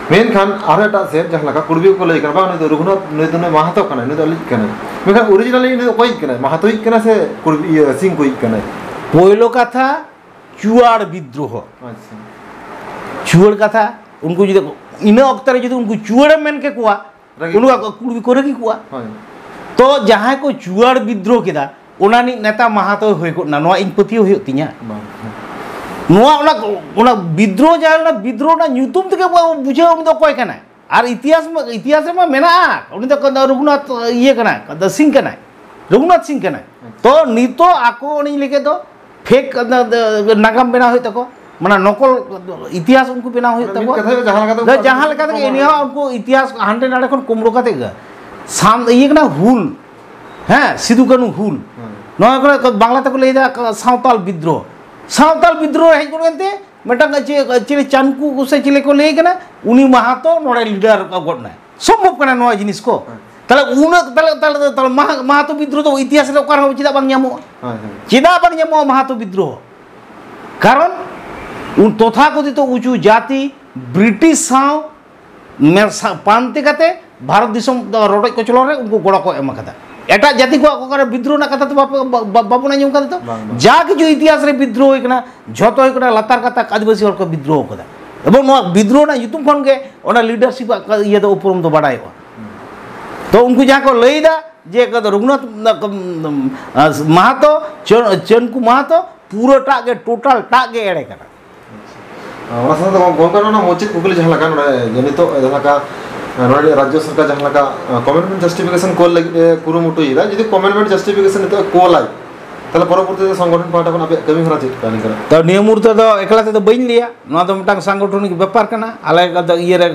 ᱢᱮᱱᱠᱷᱟᱱ ᱟᱨᱦᱚᱸ ᱮᱴᱟᱜ ᱥᱮᱫ ᱡᱟᱦᱟᱸ ᱞᱮᱠᱟ ᱠᱩᱲᱵᱤ ᱠᱚ ᱞᱟᱹᱭ ᱠᱟᱱᱟ, "ᱵᱟᱝ, ᱱᱩᱭ ᱫᱚ ᱨᱚᱜᱷᱩᱱᱟᱛᱷ, ᱱᱩᱭ ᱫᱚ ᱱᱩᱭ ᱢᱟᱦᱟᱛᱚ ᱠᱟᱱᱟᱭ, ᱱᱩᱭ ᱫᱚ ᱟᱹᱞᱤᱡ ᱠᱟᱱᱟᱭ", ᱢᱮᱱᱠᱷᱟᱱ originally ᱱᱩᱭ ᱫᱚ ᱚᱠᱚᱭᱤᱡ ᱠᱟᱱᱟᱭ? ᱢᱟᱦᱟᱛᱚᱭᱤᱡ ᱠᱟᱱᱟᱭ ᱥᱮ ᱠᱩᱲᱵᱤ, ᱤᱭᱟᱹ, ᱥᱤᱝ ᱠᱚᱭᱤᱡ ᱠᱟᱱᱟᱭ? ᱯᱳᱭᱞᱳ ᱠᱟᱛᱷᱟ, ᱪᱩᱣᱟᱲ ᱵᱤᱫᱽᱫᱨᱳᱦᱚ᱾ ᱟᱪᱪᱷᱟ᱾ ᱪᱩᱣᱟᱲ ᱠᱟᱛᱷᱟ, ᱩᱱᱠᱩ ᱡᱩᱫᱤ ᱤᱱᱟᱹ ᱚᱠᱛᱮ ᱨᱮ ᱡᱩᱫᱤ ᱩᱱᱠᱩ ᱪᱩᱣᱟᱹᱲᱮᱢ ᱢᱮᱱ ᱠᱮᱠᱚᱣᱟ, ᱨᱟᱹᱜᱤ ᱩᱱᱠᱩ ᱠᱚ᱾ ᱠᱚ ᱠᱩᱲᱵᱤ ᱠᱚ ᱨᱟᱹᱜᱤ ᱠᱚᱣᱟ᱾ ᱦᱳᱭ᱾ ᱛᱚ ᱡᱟᱦᱟᱸᱭ ᱠᱚ ᱪᱩᱣᱟᱹᱲ ᱵᱤᱫᱽᱨᱳᱦ ᱠᱮᱫᱟ, ᱚᱱᱟ ᱨᱤᱱᱤᱡ ᱱᱮᱛᱟ ᱢᱟᱦᱟᱛᱚ ᱦᱩᱭ ᱠᱚᱜ ᱱᱟ, ᱱᱚᱣᱟ ᱤᱧ ᱯᱟᱹᱛᱭᱟᱹᱣ ᱦᱩᱭᱩᱜ ᱛᱤᱧᱟ᱾ ᱵᱟᱝ᱾ ᱱᱚᱣᱟ ᱚᱱᱟ, ᱚᱱᱟ ᱵᱤᱫᱽᱨᱳᱦ, ᱡᱟᱦᱟᱸ ᱚᱱᱟ ᱵᱤᱫᱽᱨᱳᱦ ᱨᱮᱱᱟᱜ ᱧᱩᱛᱩᱢ ᱛᱮᱜᱮ ᱵᱚ ᱵᱩᱡᱷᱟᱹᱣ ᱩᱱᱤ ᱫᱚ ᱚᱠᱚᱭ ᱠᱟᱱᱟᱭ᱾ ᱟᱨ ᱤᱛᱤᱦᱟᱥ ᱢᱟ, ᱤᱛᱤᱦᱟᱥ ᱨᱮᱢᱟ ᱢᱮᱱᱟᱜᱼᱟ, ᱩᱱᱤ ᱫᱚ ᱨᱚᱜᱷᱩᱱᱟᱛᱷ ᱤᱭᱟᱹ ᱠᱟᱱᱟᱭ, ᱫᱟ ᱥᱤᱝ ᱠᱟᱱᱟᱭ, ᱨᱚᱜᱷᱩᱱᱟᱛᱷ ᱥᱤᱝ ᱠᱟᱱᱟᱭ᱾ ᱛᱚ ᱱᱤᱛᱚᱜ ᱟᱠᱚ ᱚᱱᱮᱧ ᱞᱟᱹᱭ ᱠᱮᱫ ᱫᱚ, ᱯᱷᱮᱠ ᱱᱟᱜᱟᱢ ᱵᱮᱱᱟᱣ ᱦᱩᱭᱩᱜ ᱛᱟᱠᱚ, ᱢᱟᱱᱮ ᱱᱚᱠᱚᱞ ᱤᱛᱤᱦᱟᱥ ᱩᱱᱠᱩ ᱵᱮᱱᱟᱣ ᱦᱩᱭᱩᱜ ᱢᱟᱱᱮ ᱢᱤᱫ ᱛᱟᱠᱚᱣᱟ᱾ ᱠᱟᱛᱷᱟ ᱦᱩᱭᱩᱜ, ᱡᱟᱦᱟᱸ ᱞᱮᱠᱟ ᱛᱮ ᱫᱚ ᱩᱱᱠᱩ ᱡᱟᱦᱟᱸ ᱞᱮᱠᱟ ᱛᱮᱜᱮ ᱩᱱᱠᱩ ᱮᱱᱮᱦᱚᱸ ᱩᱱᱠᱩ ᱤᱛᱤᱦᱟᱥ ᱦᱟᱸᱰᱮ ᱱᱟᱰᱮ ᱠᱷᱚᱱ ᱠᱩᱢᱲᱩ ᱠᱟᱛᱮ ᱜᱮ ᱥᱟᱢ-, ᱤᱭᱟᱹ ᱠᱟᱱᱟ ᱦᱩᱞ, ᱦᱮᱸ, ᱥᱤᱫᱩ ᱠᱟᱹᱱᱦᱩ ᱦᱩᱞ᱾ ᱦᱮᱸ᱾ ᱱᱚᱣᱟ ᱠᱚᱨᱮ ᱠᱚ ᱵᱟᱝᱞᱟ ᱛᱮᱠᱚ ᱞᱟᱹᱭᱫᱟ ᱠᱚ ᱥᱟᱶᱛᱟᱞ ᱵᱤᱫᱽᱨᱳᱦ᱾ ᱥᱟᱶᱛᱟᱞ ᱵᱤᱫᱽᱨᱳᱦ ᱦᱮᱡ ᱜᱚᱫ ᱮᱱᱛᱮ ᱢᱤᱫᱴᱟᱝ ᱪᱮ-, ᱪᱤᱞᱤ ᱪᱟᱱᱠᱩ ᱠᱚ ᱥᱮ ᱪᱤᱞᱤ ᱠᱚ ᱞᱟᱹᱭ ᱠᱟᱱᱟ, ᱩᱱᱤ ᱢᱟᱦᱟᱛᱚ ᱱᱚᱰᱮ ᱞᱤᱰᱟᱨ ᱜᱚᱫ ᱱᱟᱭ᱾ ᱥᱚᱢᱵᱷᱚᱵ ᱠᱟᱱᱟ ᱱᱚᱣᱟ ᱡᱤᱱᱤᱥ ᱠᱚ? ᱦᱮᱸ᱾ ᱛᱟᱦᱞᱮ ᱩᱱᱟᱹᱜ, ᱛᱟᱦᱞᱮ, ᱛᱟᱦᱞᱮ, ᱛᱟᱦᱞᱮ ᱢᱟᱦᱟ-, ᱢᱟᱦᱟᱛᱚ ᱵᱤᱫᱽᱨᱳᱦ ᱫᱚ ᱤᱛᱤᱦᱟᱥ ᱨᱮ ᱚᱠᱟ ᱨᱮᱦᱚᱸ ᱪᱮᱫᱟᱜ ᱵᱟᱝ ᱧᱟᱢᱚᱜᱼᱟ? ᱦᱳᱭ, ᱦᱳᱭ᱾ ᱪᱮᱫᱟᱜ ᱵᱟᱝ ᱧᱟᱢᱚᱜᱼᱟ ᱢᱟᱦᱟᱛᱚ ᱵᱤᱫᱽᱨᱳᱦ? ᱠᱟᱨᱚᱱ ᱩᱱ ᱛᱚᱛᱷᱟᱠᱚᱛᱷᱤᱛᱚ ᱩᱪᱩ ᱡᱟᱹᱛᱤ ᱵᱨᱤᱴᱤᱥ ᱥᱟᱶ ᱢᱮᱥᱟ ᱯᱟᱱᱛᱮ ᱠᱟᱛᱮ ᱵᱷᱟᱨᱚᱛ ᱫᱤᱥᱚᱢ ᱫᱚ ᱨᱚᱰᱚᱡ ᱠᱚᱪᱞᱚᱱ ᱨᱮ ᱩᱱᱠᱩ ᱜᱚᱲᱚ ᱠᱚ ᱮᱢ ᱟᱠᱟᱫᱟ᱾ ᱮᱴᱟᱜ ᱡᱟᱹᱛᱤ ᱠᱚᱣᱟᱜ ᱚᱠᱟᱨᱮ ᱵᱤᱫᱽᱨᱳᱦ ᱨᱮᱱᱟᱜ ᱠᱟᱛᱷᱟ ᱫᱚ ᱵᱟᱯᱮ, ᱵᱟ-, ᱵᱟ-, ᱵᱟᱵᱚᱱ ᱟᱸᱡᱚᱢ ᱠᱟᱫᱟ ᱛᱚ? ᱵᱟᱝ, ᱵᱟᱝ᱾ ᱡᱟ ᱠᱤᱪᱷᱩ ᱤᱛᱤᱦᱟᱥ ᱨᱮ ᱵᱤᱫᱽᱨᱳᱦ ᱦᱩᱭ ᱠᱟᱱᱟ, ᱡᱷᱚᱛᱚ ᱦᱩᱭᱩᱜ ᱠᱟᱱᱟ ᱞᱟᱛᱟᱨ ᱜᱟᱛᱟᱠ ᱟᱹᱫᱤᱵᱟᱹᱥᱤ ᱦᱚᱲ ᱠᱚ ᱵᱤᱫᱽᱨᱳᱦ ᱠᱟᱫᱟ᱾ ᱮᱵᱚᱝ ᱱᱚᱣᱟ ᱵᱤᱫᱽᱨᱳᱦ ᱨᱮᱱᱟᱜ ᱧᱩᱛᱩᱢ ᱠᱷᱚᱱ ᱜᱮ ᱚᱱᱟ ᱞᱤᱰᱟᱨᱥᱤᱯ ᱟᱜ ᱤᱭᱟᱹ ᱫᱚ ᱩᱯᱨᱩᱢ ᱫᱚ ᱵᱟᱰᱟᱭᱚᱜᱼᱟ᱾ ᱦᱩᱸ᱾ ᱛᱚ ᱩᱱᱠᱩ ᱡᱟᱦᱟᱸ ᱠᱚ ᱞᱟᱹᱭᱫᱟ ᱡᱮ ᱨᱚᱜᱷᱩᱱᱟᱛᱷ ᱢᱟᱦᱟᱛᱚ, ᱪᱟᱹᱱ-, ᱪᱟᱹᱱᱠᱩ ᱢᱟᱦᱟᱛᱚ ᱯᱩᱨᱟᱹᱴᱟᱜ ᱜᱮ, ᱴᱳᱴᱟᱞ ᱴᱟᱜ ᱜᱮ ᱮᱲᱮ ᱠᱟᱱᱟ᱾ ᱚᱱᱟ ᱥᱟᱶᱛᱮ ᱜᱚᱝᱠᱮ, ᱚᱱᱟ ᱢᱩᱪᱟᱹᱫ ᱠᱩᱠᱞᱤ ᱡᱟᱦᱟᱸ ᱞᱮᱠᱟ ᱱᱚᱰᱮ, ᱡᱮ ᱱᱤᱛᱚᱜ ᱡᱟᱦᱟᱸ ᱞᱮᱠᱟ, ᱱᱚᱰᱮ ᱨᱟᱡᱽᱡᱚ ᱥᱚᱨᱠᱟᱨ ᱡᱟᱦᱟᱸ ᱞᱮᱠᱟ, ᱠᱚᱢᱤᱴᱢᱮᱱᱴ ᱡᱟᱥᱴᱤᱯᱷᱤᱠᱮᱥᱚᱱ ᱠᱳᱞ ᱞᱟᱹᱜᱤᱫ ᱮ ᱠᱩᱨᱩᱢᱩᱴᱩᱭᱮᱫᱟ, ᱡᱩᱫᱤ ᱠᱚᱢᱤᱴᱢᱮᱱᱴ ᱡᱟᱥᱴᱤᱯᱷᱤᱠᱮᱥᱚᱱ ᱱᱤᱛᱚᱜ ᱠᱳᱞᱟᱭ, ᱛᱟᱦᱞᱮ ᱯᱚᱨᱚᱵᱚᱨᱛᱤ ᱨᱮ ᱥᱚᱝᱜᱚᱴᱷᱚᱱ ᱯᱟᱦᱴᱟ ᱠᱷᱚᱱ ᱟᱯᱮᱭᱟᱜ ᱠᱟᱹᱢᱤ ᱦᱚᱨᱟ ᱪᱮᱫ ᱠᱟᱱ ᱠᱟᱱᱟ? ᱛᱚ ᱱᱤᱭᱟᱹ ᱢᱩᱦᱩᱨᱛᱚ ᱫᱚ ᱮᱠᱞᱟ ᱛᱮᱫᱚ ᱵᱟᱹᱧ ᱞᱟᱹᱭᱟ, ᱱᱚᱣᱟ ᱫᱚ ᱢᱤᱫᱴᱟᱝ ᱥᱟᱝᱜᱚᱴᱷᱚᱱᱤᱠ ᱵᱮᱯᱟᱨ ᱠᱟᱱᱟ᱾ ᱟᱞᱮ ᱫᱚ ᱤᱭᱟᱹᱨᱮ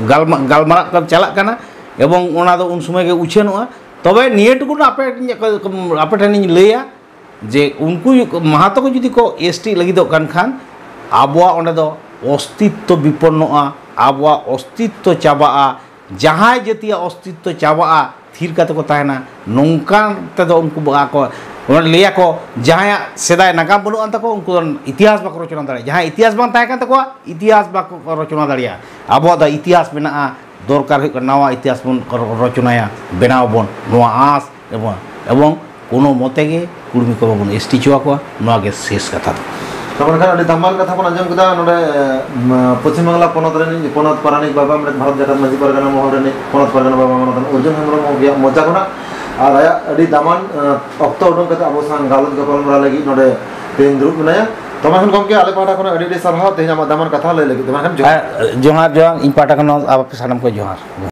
ᱜᱟᱞᱢᱟ-, ᱜᱟᱞᱢᱟᱨᱟᱜ ᱠᱟᱱ ᱪᱟᱞᱟᱜ ᱠᱟᱱᱟ ᱮᱵᱚᱝ ᱚᱱᱟ ᱫᱚ ᱩᱱ ᱥᱚᱢᱚᱭ ᱜᱮ ᱩᱪᱷᱟᱹᱱᱚᱜᱼᱟ᱾ ᱛᱚᱵᱮ ᱱᱤᱭᱟᱹ ᱴᱩᱠᱩᱱ ᱟᱯᱮ, ᱟᱯᱮ ᱴᱷᱮᱱᱤᱧ ᱞᱟᱹᱭᱟ, ᱡᱮ ᱩᱱᱠᱩ ᱢᱟᱦᱟᱛᱚ ᱠᱚ ᱡᱩᱫᱤ ᱠᱚ ᱮᱥ ᱴᱤ ᱞᱟᱹᱜᱤᱫᱚᱜ ᱠᱟᱱ ᱠᱷᱟᱱ, ᱟᱵᱚᱣᱟᱜ ᱚᱸᱰᱮ ᱫᱚ ᱚᱥᱛᱤᱛᱛᱚ ᱵᱤᱯᱚᱱᱱᱚᱜᱼᱟ, ᱟᱵᱚᱣᱟᱜ ᱚᱥᱛᱤᱛᱛᱚ ᱪᱟᱵᱟᱜᱼᱟ᱾ ᱡᱟᱦᱟᱸᱭ ᱡᱟᱹᱛᱤᱭᱟᱜ ᱚᱥᱛᱤᱛᱛᱚ ᱪᱟᱵᱟᱜᱼᱟ, ᱛᱷᱤᱨ ᱠᱟᱛᱮ ᱠᱚ ᱛᱟᱦᱮᱱᱟ, ᱱᱚᱝᱠᱟᱱ ᱛᱮᱫᱚ ᱩᱱᱠᱩ ᱵᱟᱠᱚ, ᱞᱟᱹᱭᱟᱠᱚ, ᱡᱟᱦᱟᱸᱭᱟᱜ ᱥᱮᱫᱟᱭ ᱱᱟᱜᱟᱢ ᱵᱟᱹᱱᱩᱜ ᱟᱱ ᱛᱟᱠᱚᱣᱟ, ᱩᱱᱠᱩ ᱫᱚ ᱤᱛᱤᱦᱟᱥ ᱵᱟᱠᱚ ᱨᱚᱪᱚᱱᱟ ᱫᱟᱲᱮᱭᱟᱜᱼᱟ᱾ ᱡᱟᱦᱟᱸᱭ ᱤᱛᱤᱦᱟᱥ ᱵᱟᱝ ᱛᱟᱦᱮᱸ ᱠᱟᱱ ᱛᱟᱠᱚᱣᱟ, ᱤᱛᱤᱦᱟᱥ ᱵᱟᱠᱚ ᱨᱚᱪᱚᱱᱟ ᱫᱟᱲᱮᱭᱟᱜᱼᱟ᱾ ᱟᱵᱚᱣᱟᱜ ᱫᱚ ᱤᱛᱤᱦᱟᱥ ᱢᱮᱱᱟᱜᱼᱟ, ᱫᱚᱨᱠᱟᱨ ᱦᱩᱭᱩᱜ ᱠᱟᱱᱟ, ᱱᱟᱣᱟ ᱤᱛᱤᱦᱟᱥ ᱵᱚᱱ ᱨᱚᱪᱚᱱᱟᱭᱟ, ᱵᱮᱱᱟᱣ ᱵᱚᱱ, ᱱᱚᱣᱟ ᱟᱸᱥ ᱮᱵᱚᱝ, ᱮᱵᱚᱝ ᱠᱳᱱᱳ ᱢᱚᱛᱮ ᱜᱮ ᱠᱩᱲᱢᱤ ᱠᱚ ᱵᱟᱵᱚᱱ ᱮᱥ ᱴᱤ ᱦᱚᱪᱚ ᱟᱠᱚᱣᱟ, ᱱᱚᱣᱟ ᱜᱮ ᱥᱮᱥ ᱠᱟᱛᱷᱟ ᱫᱚ᱾ ᱛᱚᱵᱮ ᱠᱷᱟᱱ ᱟᱹᱰᱤ ᱫᱟᱢᱟᱱ ᱠᱟᱛᱷᱟ ᱵᱚᱱ ᱟᱸᱡᱚᱢ ᱠᱮᱫᱟ ᱱᱚᱰᱮ, ᱩᱢ, ᱯᱚᱪᱷᱤᱢ ᱵᱟᱝᱞᱟ ᱯᱚᱱᱚᱛ ᱨᱤᱱᱤᱡ ᱯᱚᱱᱚᱛ ᱯᱟᱨᱟᱱᱤᱠ ᱵᱟᱵᱟ, ᱢᱤᱫ ᱵᱷᱟᱨᱚᱛ ᱡᱟᱠᱟᱛ ᱢᱟᱹᱡᱷᱤ ᱯᱟᱨᱜᱟᱱᱟ ᱢᱚᱦᱚᱞ ᱨᱤᱱᱤᱡ ᱯᱚᱱᱚᱛ ᱯᱟᱨᱜᱟᱱᱟ ᱵᱟᱵᱟ ᱢᱟᱱᱚᱛᱟᱱ ᱚᱨᱡᱩᱱ ᱦᱮᱢᱵᱨᱚᱢ ᱜᱚᱢᱠᱮᱭᱟᱜ ᱢᱚᱪᱟ ᱠᱷᱚᱱᱟᱜ᱾ ᱟᱨ ᱟᱭᱟᱜ ᱟᱹᱰᱤ ᱫᱟᱢᱟᱱ, ᱟᱸ, ᱚᱠᱛᱚ ᱩᱰᱩᱝ ᱠᱟᱛᱮ ᱟᱵᱚ ᱥᱟᱶ ᱜᱟᱞᱚᱪ ᱜᱟᱯᱟᱞᱢᱟᱨᱟᱣ ᱞᱟᱹᱜᱤᱫ ᱱᱚᱰᱮ ᱛᱮᱦᱮᱧ ᱫᱩᱲᱩᱵ ᱢᱮᱱᱟᱭᱟ᱾ ᱛᱚᱵᱮ ᱠᱷᱟᱱ ᱜᱚᱢᱠᱮ, ᱟᱞᱮ ᱯᱟᱦᱴᱟ ᱠᱷᱚᱱᱟᱜ ᱟᱹᱰᱤ ᱟᱹᱰᱤ ᱥᱟᱨᱦᱟᱣ ᱛᱮᱦᱮᱧ ᱟᱢᱟᱜ ᱫᱟᱢᱟᱱ ᱠᱟᱛᱷᱟ ᱞᱟᱹᱭ ᱞᱟᱹᱜᱤᱫ᱾ ᱛᱚᱵᱮ ᱠᱷᱟᱱ ᱡᱚᱦᱟᱨ᱾ ᱦᱮᱸ, ᱡᱚᱦᱟᱨ, ᱡᱚᱦᱟᱨ᱾ ᱤᱧ ᱯᱟᱦᱴᱟ ᱠᱷᱚᱱ ᱟᱯᱮ ᱥᱟᱱᱟᱢ ᱠᱚ ᱡᱚᱦᱟᱨ᱾